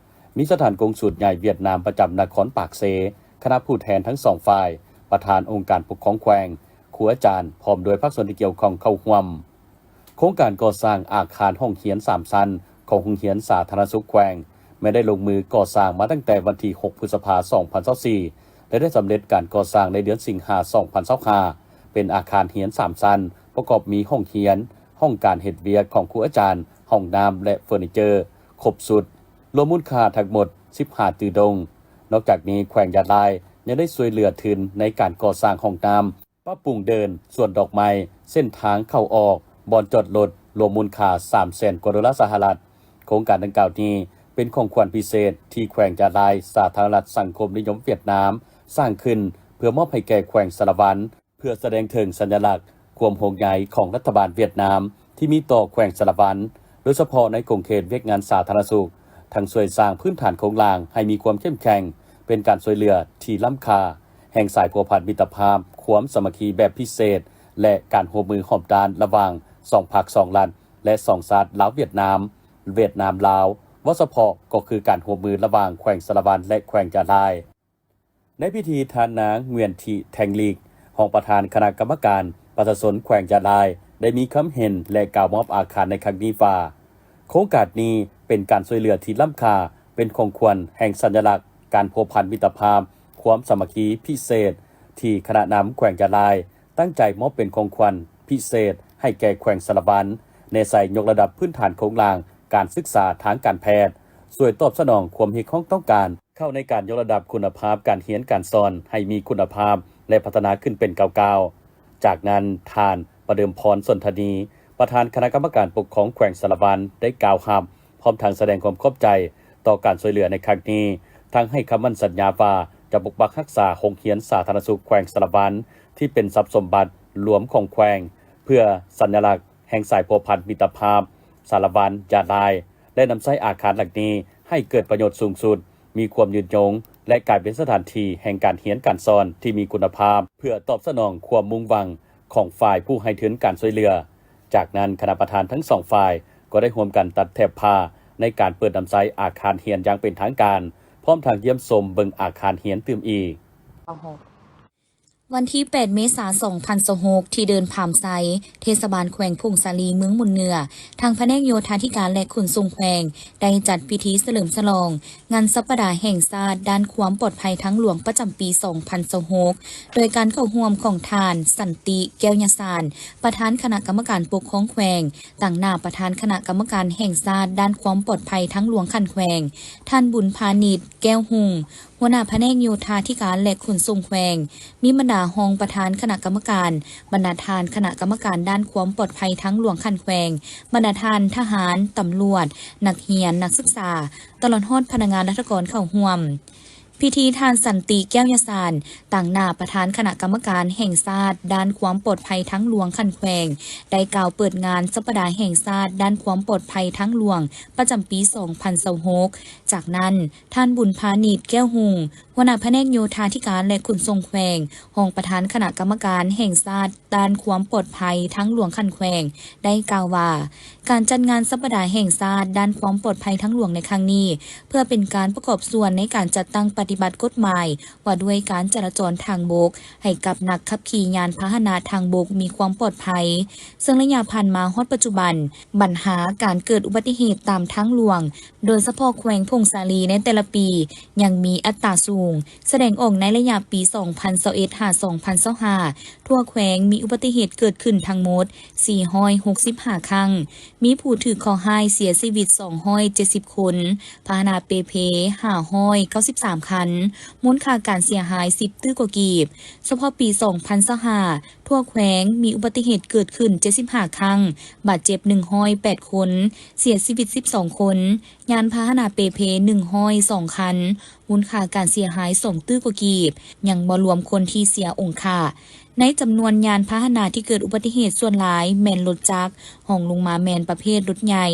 ມີສະຖານກົງສູນໃຫຍ່ຫວຽດນາມປະຈຳນະຄອນປາກເຊ, ຄະນະຜູ້ແທນທັງສອງຝ່າຍ, ປະທານອົງການປົກຄອງແຂວງ, ຄູອາຈານ ພ້ອມດ້ວຍພາກສ່ວນທີ່ກ່ຽວຂ້ອງເຂົ້າຮ່ວມ. ໂຄງການກໍ່ສ້າງອາຄານຫ້ອງຮຽນສາມຊັ້ນຂອງໂຮງຮຽນສາທາລະນະສຸກແຂວງ ແມ່ນໄດ້ລົງມືກໍ່ສ້າງມາຕັ້ງແຕ່ວັນທີຫົກ ພຶດສະພາ ສອງພັນຊາວສີ່ ແລະ ໄດ້ສຳເລັດການກໍ່ສ້າງໃນເດືອນສິງຫາ ສອງພັນຊາວຫ້າ ເປັນອາຄານຮຽນສາມຊັ້ນ ປະກອບມີຫ້ອງຮຽນ, ຫ້ອງການເຮັດວຽກຂອງຄູອາຈານ, ຫ້ອງນ້ຳ ແລະ ເຟີນີເຈີ ຄົບຊຸດ, ລວມມູນຄ່າທັງໝົດ ສິບຫ້າຕື້ດົງ. ນອກຈາກນີ້ ແຂວງຢາລາຍຍັງໄດ້ຊ່ວຍເຫຼືອທຶນໃນການກໍ່ສ້າງຫ້ອງນ້ຳ, ປັບປຸງເດີ່ນ, ສວນດອກໄມ້, ເສັ້ນທາງເຂົ້າອອກ, ບ່ອນຈອດລົດ, ລວມມູນຄ່າ ສາມແສນກວ່າໂດລາສະຫະລັດ. ໂຄງການດັ່ງກ່າວນີ້ ເປັນຂອງຂວັນພິເສດທີ່ແຂວງຢາລາຍ ສາທາລະນະລັດສັງຄົມນິຍົມຫວຽດນາມ ສ້າງຂຶ້ນເພື່ອມອບໃຫ້ແກ່ແຂວງສາລະວັນ, ເພື່ອສະແດງເຖິງສັນຍະລັກຄວາມຫ່ວງໃຍຂອງລັດຖະບານຫວຽດນາມທີ່ມີຕໍ່ແຂວງສາລະວັນ, ໂດຍສະເພາະໃນຂົງເຂດວຽກງານສາທາລະນະສຸກ, ທັງຊ່ວຍສ້າງພື້ນຖານໂຄງລ່າງໃຫ້ມີຄວາມເຂັ້ມແຂງ, ເປັນການຊ່ວຍເຫຼືອທີ່ລ້ຳຄ່າ, ແຫ່ງສາຍພົວພັນມິດຕະພາບ, ຄວາມສາມັກຄີແບບພິເສດ ແລະ ການຮ່ວມມືຮ່ວມດ້ານລະຫວ່າງສອງພັກສອງລັດ ແລະ ສອງຊາດ ລາວ-ຫວຽດນາມ, ຫວຽດນາມ-ລາວ, ເວົ້າສະເພາະກໍຄືການຮ່ວມມືລະຫວ່າງແຂວງສາລະວັນ ແລະ ແຂວງຢາລາຍ. ໃນພິທີ ທ່ານນາງ ງວຽນທິ ແທງລີກ ຮອງປະທານຄະນະກຳມະການປະຊາຊົນແຂວງຢາລາຍ ໄດ້ມີຄຳເຫັນ ແລະ ກ່າວມອບອາຄານໃນຄັ້ງນີ້ວ່າ ໂຄງການນີ້ເປັນການຊ່ວຍເຫຼືອທີ່ລ້ຳຄ່າ, ເປັນຂອງຂວັນແຫ່ງສັນຍະລັກການພົວພັນມິດຕະພາບ, ຄວາມສາມັກຄີພິເສດ ທີ່ຄະນະນຳແຂວງຢະລາຍ ຕັ້ງໃຈມອບເປັນຂອງຂວັນພິເສດໃຫ້ແກ່ແຂວງສາລະວັນ, ແນໃສ່ຍົກລະດັບພື້ນຖານໂຄງລ່າງການສຶກສາທາງການແພດ, ຊ່ວຍຕອບສະໜອງຄວາມຮຽກຮ້ອງຕ້ອງການເຂົ້າໃນການຍົກລະດັບຄຸນນະພາບການຮຽນການສອນໃຫ້ມີຄຸນນະພາບ ແລະ ພັດທະນາຂຶ້ນເປັນກ້າວໆ. ຈາກນັ້ນ, ທ່ານ ປະເດີມພອນ ສົນທະນີ ປະທານຄະນະກຳມະການປົກຄອງແຂວງສາລະວັນ ໄດ້ກ່າວຮັບ ພ້ອມທັງສະແດງຄວາມຂອບໃຈຕໍ່ການຊ່ວຍເຫຼືອໃນຄັ້ງນີ້, ທັງໃຫ້ຄຳໝັ້ນສັນຍາວ່າຈະປົກປັກຮັກສາໂຮງຮຽນສາທາລະນະສຸກແຂວງສາລະວັນ ທີ່ເປັນຊັບສົມບັດລວມຂອງແຂວງ ເພື່ອສັນຍະລັກແຫ່ງສາຍພົວພັນມິດຕະພາບສາລະວັນ-ຢາລາຍ ແລະ ນຳໃຊ້ອາຄານຫຼັງນີ້ໃຫ້ເກີດປະໂຫຍດສູງສຸດ, ມີຄວາມຍືນຍົງ ແລະ ກາຍເປັນສະຖານທີ່ແຫ່ງການຮຽນການສອນທີ່ມີຄຸນນະພາບ ເພື່ອຕອບສະໜອງຄວາມມຸ່ງຫວັງຂອງຝ່າຍຜູ້ໃຫ້ທຶນການຊ່ວຍເຫຼືອ. ຈາກນັ້ນ, ຄະນະປະທານທັງສອງຝ່າຍກໍໄດ້ຮ່ວມກັນຕັດແຖບຜ້າໃນການເປີດນຳໃຊ້ອາຄານຮຽນຢ່າງເປັນທາງການ, ພ້ອມທັງຢ້ຽມຊົມເບິ່ງອາຄານຮຽນຕື່ມອີກ. ວັນທີແປດ ເມສາ ສອງພັນຊາວຫົກ ທີ່ເດີ່ນພາມໄຊ, ເທດສະບານແຂວງຜົ້ງສາລີ ເມືອງມູນເໜືອ, ທາງພະແນກໂຍທາທິການ ແລະ ຂົນສົ່ງແຂວງ ໄດ້ຈັດພິທີສະເຫຼີມສະຫຼອງງານສັບປະດາແຫ່ງຊາດດ້ານຄວາມປອດໄພທາງຫຼວງປະຈຳປີສອງພັນຊາວຫົກ ໂດຍການເຂົ້າຮ່ວມຂອງທ່ານ ສັນຕິ ແກ້ວຍະສານ ປະທານຄະນະກຳມະການປົກຄອງແຂວງ, ຕາງໜ້າປະທານຄະນະກຳມະການແຫ່ງຊາດດ້ານຄວາມປອດໄພທາງຫຼວງຂັ້ນແຂວງ, ທ່ານ ບຸນພານິດ ແກ້ວຮຸ່ງ ຫົວໜ້າພະແນກໂຍທາທິການ ແລະ ຂົນສົ່ງແຂວງ, ມີບັນດາຮອງປະທານຄະນະກຳມະການ, ບັນດາທ່ານຄະນະກຳມະການດ້ານຄວາມປອດໄພທາງຫຼວງຂັ້ນແຂວງ, ບັນດາທ່ານທະຫານ, ຕຳຫຼວດ, ນັກຮຽນ, ນັກສຶກສາ, ຕະຫຼອດຮອດພະນັກງານລັດຖະກອນເຂົ້າຮ່ວມ. ພິທີ ທ່ານ ສັນຕິ ແກ້ວຍະສານ ຕາງໜ້າປະທານຄະນະກຳມະການແຫ່ງຊາດດ້ານຄວາມປອດໄພທາງຫຼວງຂັ້ນແຂວງ ໄດ້ກ່າວເປີດງານສັບປະດາແຫ່ງຊາດດ້ານຄວາມປອດໄພທາງຫຼວງປະຈຳປີສອງພັນຊາວຫົກ. ຈາກນັ້ນ, ທ່ານ ບຸນພານິດ ແກ້ວຮຸ່ງ ຫົວໜ້າພະແນກໂຍທາທິການ ແລະ ຂົນສົ່ງແຂວງ, ຮອງປະທານຄະນະກຳມະການແຫ່ງຊາດດ້ານຄວາມປອດໄພທາງຫຼວງຂັ້ນແຂວງ ໄດ້ກ່າວວ່າ ການຈັດງານສັບປະດາແຫ່ງຊາດດ້ານຄວາມປອດໄພທາງຫຼວງໃນຄັ້ງນີ້ ເພື່ອເປັນການປະກອບສ່ວນໃນການຈັດຕັ້ງປະຕິບັດກົດໝາຍວ່າດ້ວຍການຈະລາຈອນທາງບົກ ໃຫ້ກັບນັກຂັບຂີ່ຍານພາຫະນະທາງບົກມີຄວາມປອດໄພ, ເຊິ່ງໄລຍະຜ່ານມາຮອດປັດຈຸບັນ, ບັນຫາການເກີດອຸບັດຕິເຫດຕາມທາງຫຼວງ ໂດຍສະເພາະແຂວງຜົ້ງສາລີໃນແຕ່ລະປີຍັງມີອັດຕາສູງ, ສະແດງອອກໃນໄລຍະປີສອງພັນຊາວເອັດ ຫາ ສອງພັນຊາວຫ້າ ທົ່ວແຂວງມີອຸບັດຕິເຫດເກີດຂຶ້ນທັງໝົດສີ່ຮ້ອຍຫົກສິບຫ້າຄັ້ງ, ມີຜູ້ຖືກເຄາະຮ້າຍເສຍຊີວິດສອງຮ້ອຍເຈັດສິບຄົນ, ພາຫະນະເປ່ເພຫ້າຮ້ອຍເກົ້າສິບສາມຄັນ, ມູນຄ່າການເສຍຫາຍສິບຕື້ກວ່າກີບ. ສະເພາະປີສອງພັນຊາວຫ້າ ທົ່ວແຂວງມີອຸບັດຕິເຫດເກີດຂຶ້ນເຈັດສິບຫ້າຄັ້ງ, ບາດເຈັບໜຶ່ງຮ້ອຍແປດຄົນ, ເສຍຊີວິດສິບສອງຄົນ, ຍານພາຫະນະເປ່ເພໜຶ່ງຮ້ອຍສອງຄັນ, ມູນຄ່າການເສຍຫາຍສອງຕື້ກວ່າກີບ, ຍັງບໍ່ລວມຄົນທີ່ເສຍອົງຄະ. ໃນຈຳນວນຍານພາຫະນະທີ່ເກີດອຸບັດຕິເຫດ ສ່ວນຫຼາຍແມ່ນລົດຈັກ, ຮອງລົງມາແມ່ນປະເພດລົດໃຫຍ່,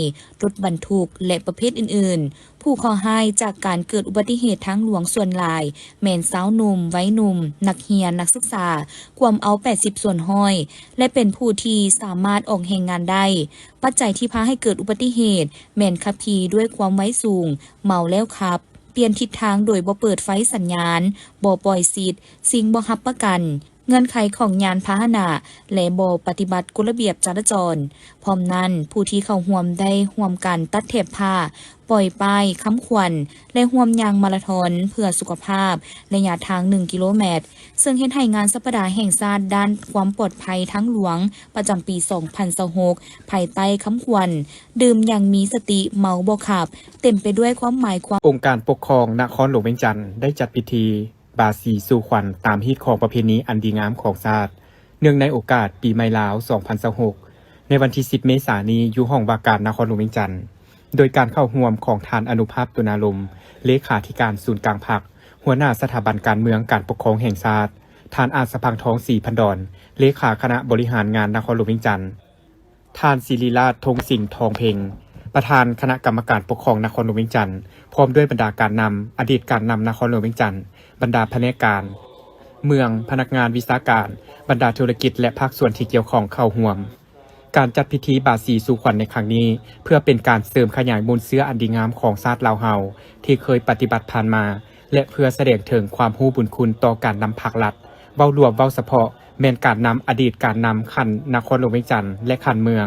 ລົດບັນທຸກ ແລະ ປະເພດອື່ນໆ. ຜູ້ເຄາະຮ້າຍຈາກການເກີດອຸບັດຕິເຫດທາງຫຼວງສ່ວນຫຼາຍແມ່ນຊາວໜຸ່ມ, ໄວໜຸ່ມ, ນັກຮຽນ, ນັກສຶກສາ, ກວມເອົາແປດສິບສ່ວນຮ້ອຍ ແລະ ເປັນຜູ້ທີ່ສາມາດອອກແຮງງານໄດ້. ປັດໄຈທີ່ພາໃຫ້ເກີດອຸບັດຕິເຫດແມ່ນຂັບຂີ່ດ້ວຍຄວາມໄວສູງ, ເມົາແລ້ວຂັບ, ປ່ຽນທິດທາງໂດຍບໍ່ເປີດໄຟສັນຍານ, ບໍ່ປ່ອຍສິດ, ສິ່ງບໍ່ຮັບປະກັນ, ເງື່ອນໄຂຂອງຍານພາຫະນະ ແລະ ບໍ່ປະຕິບັດກົດລະບຽບຈະລາຈອນ. ພ້ອມນັ້ນ, ຜູ້ທີ່ເຂົ້າຮ່ວມໄດ້ຮ່ວມກັນຕັດແຖບຜ້າ, ປ່ອຍປ້າຍຄຳຂວັນ ແລະ ຮ່ວມຍ່າງມາລາທອນເພື່ອສຸຂະພາບ ໄລຍະທາງໜຶ່ງກິໂລແມັດ, ເຊິ່ງເຮັດໃຫ້ງານສັບປະດາແຫ່ງຊາດດ້ານຄວາມປອດໄພທາງຫຼວງປະຈຳປີສອງພັນຊາວຫົກ ພາຍໃຕ້ຄຳຂວັນ ດື່ມຢ່າງມີສະຕິ, ເມົາບໍ່ຂັບ, ເຕັມໄປດ້ວຍຄວາມໝາຍຄວາມ. ອົງການປົກຄອງນະຄອນຫຼວງວຽງຈັນ ໄດ້ຈັດພິທີ ບາສີສູ່ຂວັນຕາມຮີດຄອງປະເພນີອັນດີງາມຂອງຊາດ ເນື່ອງໃນໂອກາດປີໃໝ່ລາວສອງພັນຊາວຫົກ ໃນວັນທີສິບ ເມສານີ້ ຢູ່ຫ້ອງວ່າການນະຄອນຫຼວງວຽງຈັນ ໂດຍການເຂົ້າຮ່ວມຂອງທ່ານ ອະນຸພາບ ຕຸນາລົມ ເລຂາທິການສູນກາງພັກ, ຫົວໜ້າສະຖາບັນການເມືອງການປົກຄອງແຫ່ງຊາດ, ທ່ານ ອາດສະພັງທອງ ສີພັນດອນ ເລຂາຄະນະບໍລິຫານງານນະຄອນຫຼວງວຽງຈັນ. ທ່ານ ສິລິລາດ ທົງສິງ ທອງເພັງ ປະທານຄະນະກຳມະການປົກຄອງນະຄອນຫຼວງວຽງຈັນ ພ້ອມດ້ວຍບັນດາການນຳ, ອະດີດການນຳນະຄອນຫຼວງວຽງຈັນ, ບັນດາພະແນກການເມືອງ, ພະນັກງານວິຊາການ, ບັນດາທຸລະກິດ ແລະ ພາກສ່ວນທີ່ກ່ຽວຂ້ອງເຂົ້າຮ່ວມ. ການຈັດພິທີບາສີສູ່ຂວັນໃນຄັ້ງນີ້ ເພື່ອເປັນການເສີມຂະຫຍາຍມູນເຊື້ອອັນດີງາມຂອງຊາດລາວເຮົາ ທີ່ເຄີຍປະຕິບັດຜ່ານມາ ແລະ ເພື່ອສະແດງເຖິງຄວາມຮູ້ບຸນຄຸນຕໍ່ການນຳພັກລັດ ເວົ້າລວມເວົ້າສະເພາະ ແມ່ນການນຳອະດີດການນຳຂັ້ນນະຄອນຫຼວງວຽງຈັນ ແລະ ຂັ້ນເມືອງ,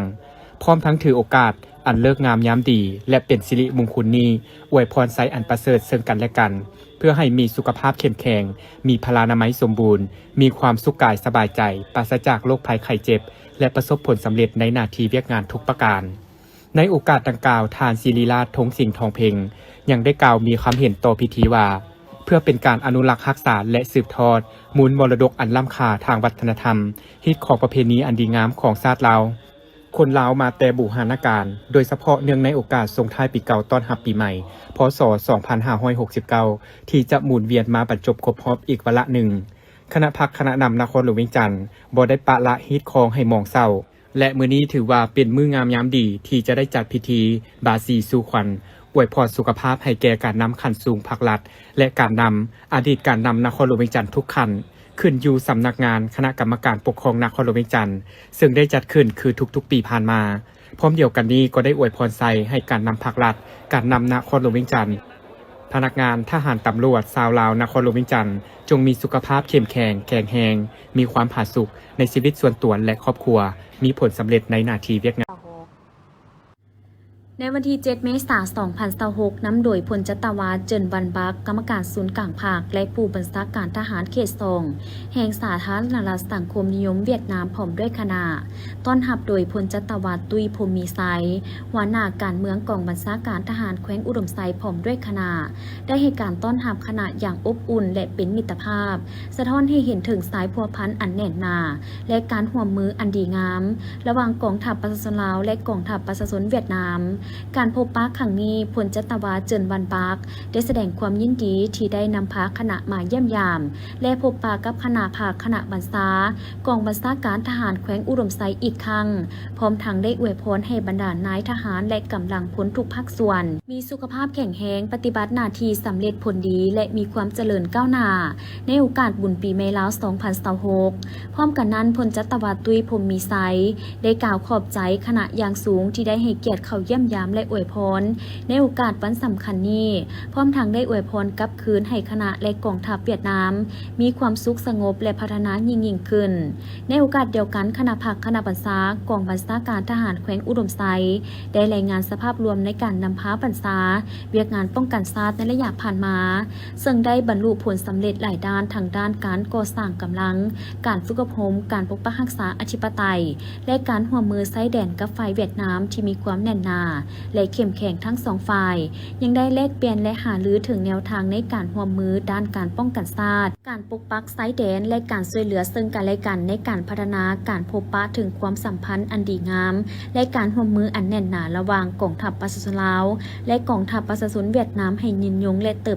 ພ້ອມທັງຖືໂອກາດອັນເລີກງາມຍາມດີ ແລະ ເປັນສິລິມຸງຄຸນນີ້ ອວຍພອນໄຊອັນປະເສີດເຊິ່ງກັນແລະກັນ, ເພື່ອໃຫ້ມີສຸຂະພາບເຂັ້ມແຂງ, ມີພະລານາໄມສົມບູນ, ມີຄວາມສຸກກາຍສະບາຍໃຈ, ປາສະຈາກໂລກໄພໄຂ້ເຈັບ ແລະ ປະສົບຜົນສຳເລັດໃນໜ້າທີ່ວຽກງານທຸກປະການ. ໃນໂອກາດດັ່ງກ່າວ, ທ່ານສິລິລາດ ທົງສິງທອງເພັງ ຍັງໄດ້ກ່າວມີຄຳເຫັນຕໍ່ພິທີວ່າ, ເພື່ອເປັນການອະນຸລັກຮັກສາ ແລະ ສືບທອດມູນມໍລະດົກອັນລ້ຳຄ່າທາງວັດທະນະທຳ, ຮີດຄອງປະເພນີອັນດີງາມຂອງຊາດລາວ, ຄົນລາວມາແຕ່ບູຮານະການ, ໂດຍສະເພາະເນື່ອງໃນໂອກາດສົ່ງທ້າຍປີເກົ່າຕ້ອນຮັບປີໃໝ່ ພ.ສ. ສອງພັນຫ້າຮ້ອຍຫົກສິບເກົ້າ ທີ່ຈະໝູນວຽນມາບັນຈົບຄົບຮອບອີກວາລະໜຶ່ງ, ຄະນະພັກຄະນະນຳນະຄອນຫຼວງວຽງຈັນ ບໍ່ໄດ້ປະລະຮີດຄອງໃຫ້ມອງເສົ້າ. ແລະ ມື້ນີ້ຖືວ່າເປັນມື້ງາມຍາມດີທີ່ຈະໄດ້ຈັດພິທີບາສີສູ່ຂວັນ, ອວຍພອນສຸຂະພາບໃຫ້ແກ່ການນຳຂັ້ນສູງພັກລັດ ແລະ ການນຳອະດີດການນຳນະຄອນຫຼວງວຽງຈັນທຸກຂັ້ນ, ຂຶ້ນຢູ່ສຳນັກງານຄະນະກຳມະການປົກຄອງນະຄອນຫຼວງວຽງຈັນ, ເຊິ່ງໄດ້ຈັດຂຶ້ນຄືທຸກໆປີຜ່ານມາ. ພ້ອມດຽວກັນນີ້ກໍໄດ້ອວຍພອນໄຊໃຫ້ການນຳພັກລັດ, ການນຳນະຄອນຫຼວງວຽງຈັນ, ພະນັກງານ, ທະຫານ, ຕຳຫຼວດຊາວລາວນະຄອນຫຼວງວຽງຈັນ ຈົ່ງມີສຸຂະພາບເຂັ້ມແຂງ, ແຂງແຮງ, ມີຄວາມຜາສຸກໃນຊີວິດສ່ວນຕົວ ແລະ ຄອບຄົວ, ມີຜົນສຳເລັດໃນໜ້າທີ່ວຽກງານ. ໃນວັນທີເຈັດ ເມສາ ສອງພັນຊາວຫົກ ນຳໂດຍ ພົນຈັດຕະວາ ເຈີນ ວັນບັກ ກຳມະການສູນກາງພັກ ແລະ ຜູ້ບັນຊາການທະຫານເຂດສອງ ແຫ່ງສາທາລະນະລັດສັງຄົມນິຍົມຫວຽດນາມ ພ້ອມດ້ວຍຄະນະ, ຕ້ອນຮັບໂດຍ ພົນຈັດຕະວາ ຕຸ້ຍ ພົມມີໄຊ ຫົວໜ້າການເມືອງກອງບັນຊາການທະຫານແຂວງອຸດົມໄຊ ພ້ອມດ້ວຍຄະນະ ໄດ້ໃຫ້ການຕ້ອນຮັບຄະນະຢ່າງອົບອຸ່ນ ແລະ ເປັນມິດຕະພາບ, ສະທ້ອນໃຫ້ເຫັນເຖິງສາຍພົວພັນອັນແໜ້ນໜາ ແລະ ການຮ່ວມມືອັນດີງາມ ລະຫວ່າງກອງທັບປະຊາຊົນລາວ ແລະ ກອງທັບປະຊາຊົນຫວຽດນາມ. ການພົບປະຄັ້ງນີ້, ພົນຈັດຕະວາ ເຈີນ ວັນບັກ ໄດ້ສະແດງຄວາມຍິນດີທີ່ໄດ້ນຳພາຄະນະມາຢ້ຽມຢາມ ແລະ ພົບປະກັບຄະນະພັກຄະນະບັນຊາ ກອງບັນຊາການທະຫານແຂວງອຸດົມໄຊອີກຄັ້ງ, ພ້ອມທັງໄດ້ອວຍພອນໃຫ້ບັນດານາຍທະຫານ ແລະ ກຳລັງພົນທຸກພາກສ່ວນ ມີສຸຂະພາບແຂງແຮງ, ປະຕິບັດໜ້າທີ່ສຳເລັດຜົນດີ ແລະ ມີຄວາມຈະເລີນກ້າວໜ້າ ໃນໂອກາດບຸນປີໃໝ່ລາວ ສອງພັນຊາວຫົກ. ພ້ອມກັນນັ້ນ, ພົນຈັດຕະວາ ຕຸ້ຍ ພົມມີໄຊ ໄດ້ກ່າວຂອບໃຈຄະນະຢ່າງສູງທີ່ໄດ້ໃຫ້ກຽດເຂົ້າຢ້ຽມຢາມ ແລະ ອວຍພອນໃນໂອກາດວັນສຳຄັນນີ້, ພ້ອມທັງໄດ້ອວຍພອນກັບຄືນໃຫ້ຄະນະ ແລະ ກອງທັບຫວຽດນາມ ມີຄວາມສຸກສະຫງົບ ແລະ ພັດທະນາຍິ່ງໆຂຶ້ນ. ໃນໂອກາດດຽວກັນ, ຄະນະພັກຄະນະບັນຊາ ກອງບັນຊາການທະຫານແຂວງອຸດົມໄຊ ໄດ້ລາຍງານສະພາບລວມໃນການນຳພາບັນຊາວຽກງານປ້ອງກັນຊາດໃນໄລຍະຜ່ານມາ, ເຊິ່ງໄດ້ບັນລຸຜົນສຳເລັດຫຼາຍດ້ານ, ທັງດ້ານການກໍ່ສ້າງກຳລັງ, ການຝຶກອົບຮົມ, ການປົກປັກຮັກສາອະທິປະໄຕ ແລະ ການຮ່ວມມືຊາຍແດນກັບຝ່າຍຫວຽດນາມທີ່ມີຄວາມແໜ້ນໜາ ແລະ ເຂັ້ມແຂງທັງສອງຝ່າຍ, ຍັງໄດ້ແລກປ່ຽນ ແລະ ຫາລືເຖິງແນວທາງໃນການຮ່ວມມືດ້ານການປ້ອງກັນຊາດ, ການປົກ ປັກຊາຍແດນ ແລະ ການຊ່ວຍເຫຼືອເຊິ່ງກັນແລະກັນໃນການພັດທະນາການພົບປະເຖິງຄວາມສຳພັນອັນດີງາມ ແລະ ການຮ່ວມມືອັນແໜ້ນໜາລະຫວ່າງກອງທັບປະຊາຊົນລາວ ແລະ ກອງທັບປະຊາຊົນຫວຽດນາມໃຫ້ຍືນຍົງ ແລະ ເຕີບ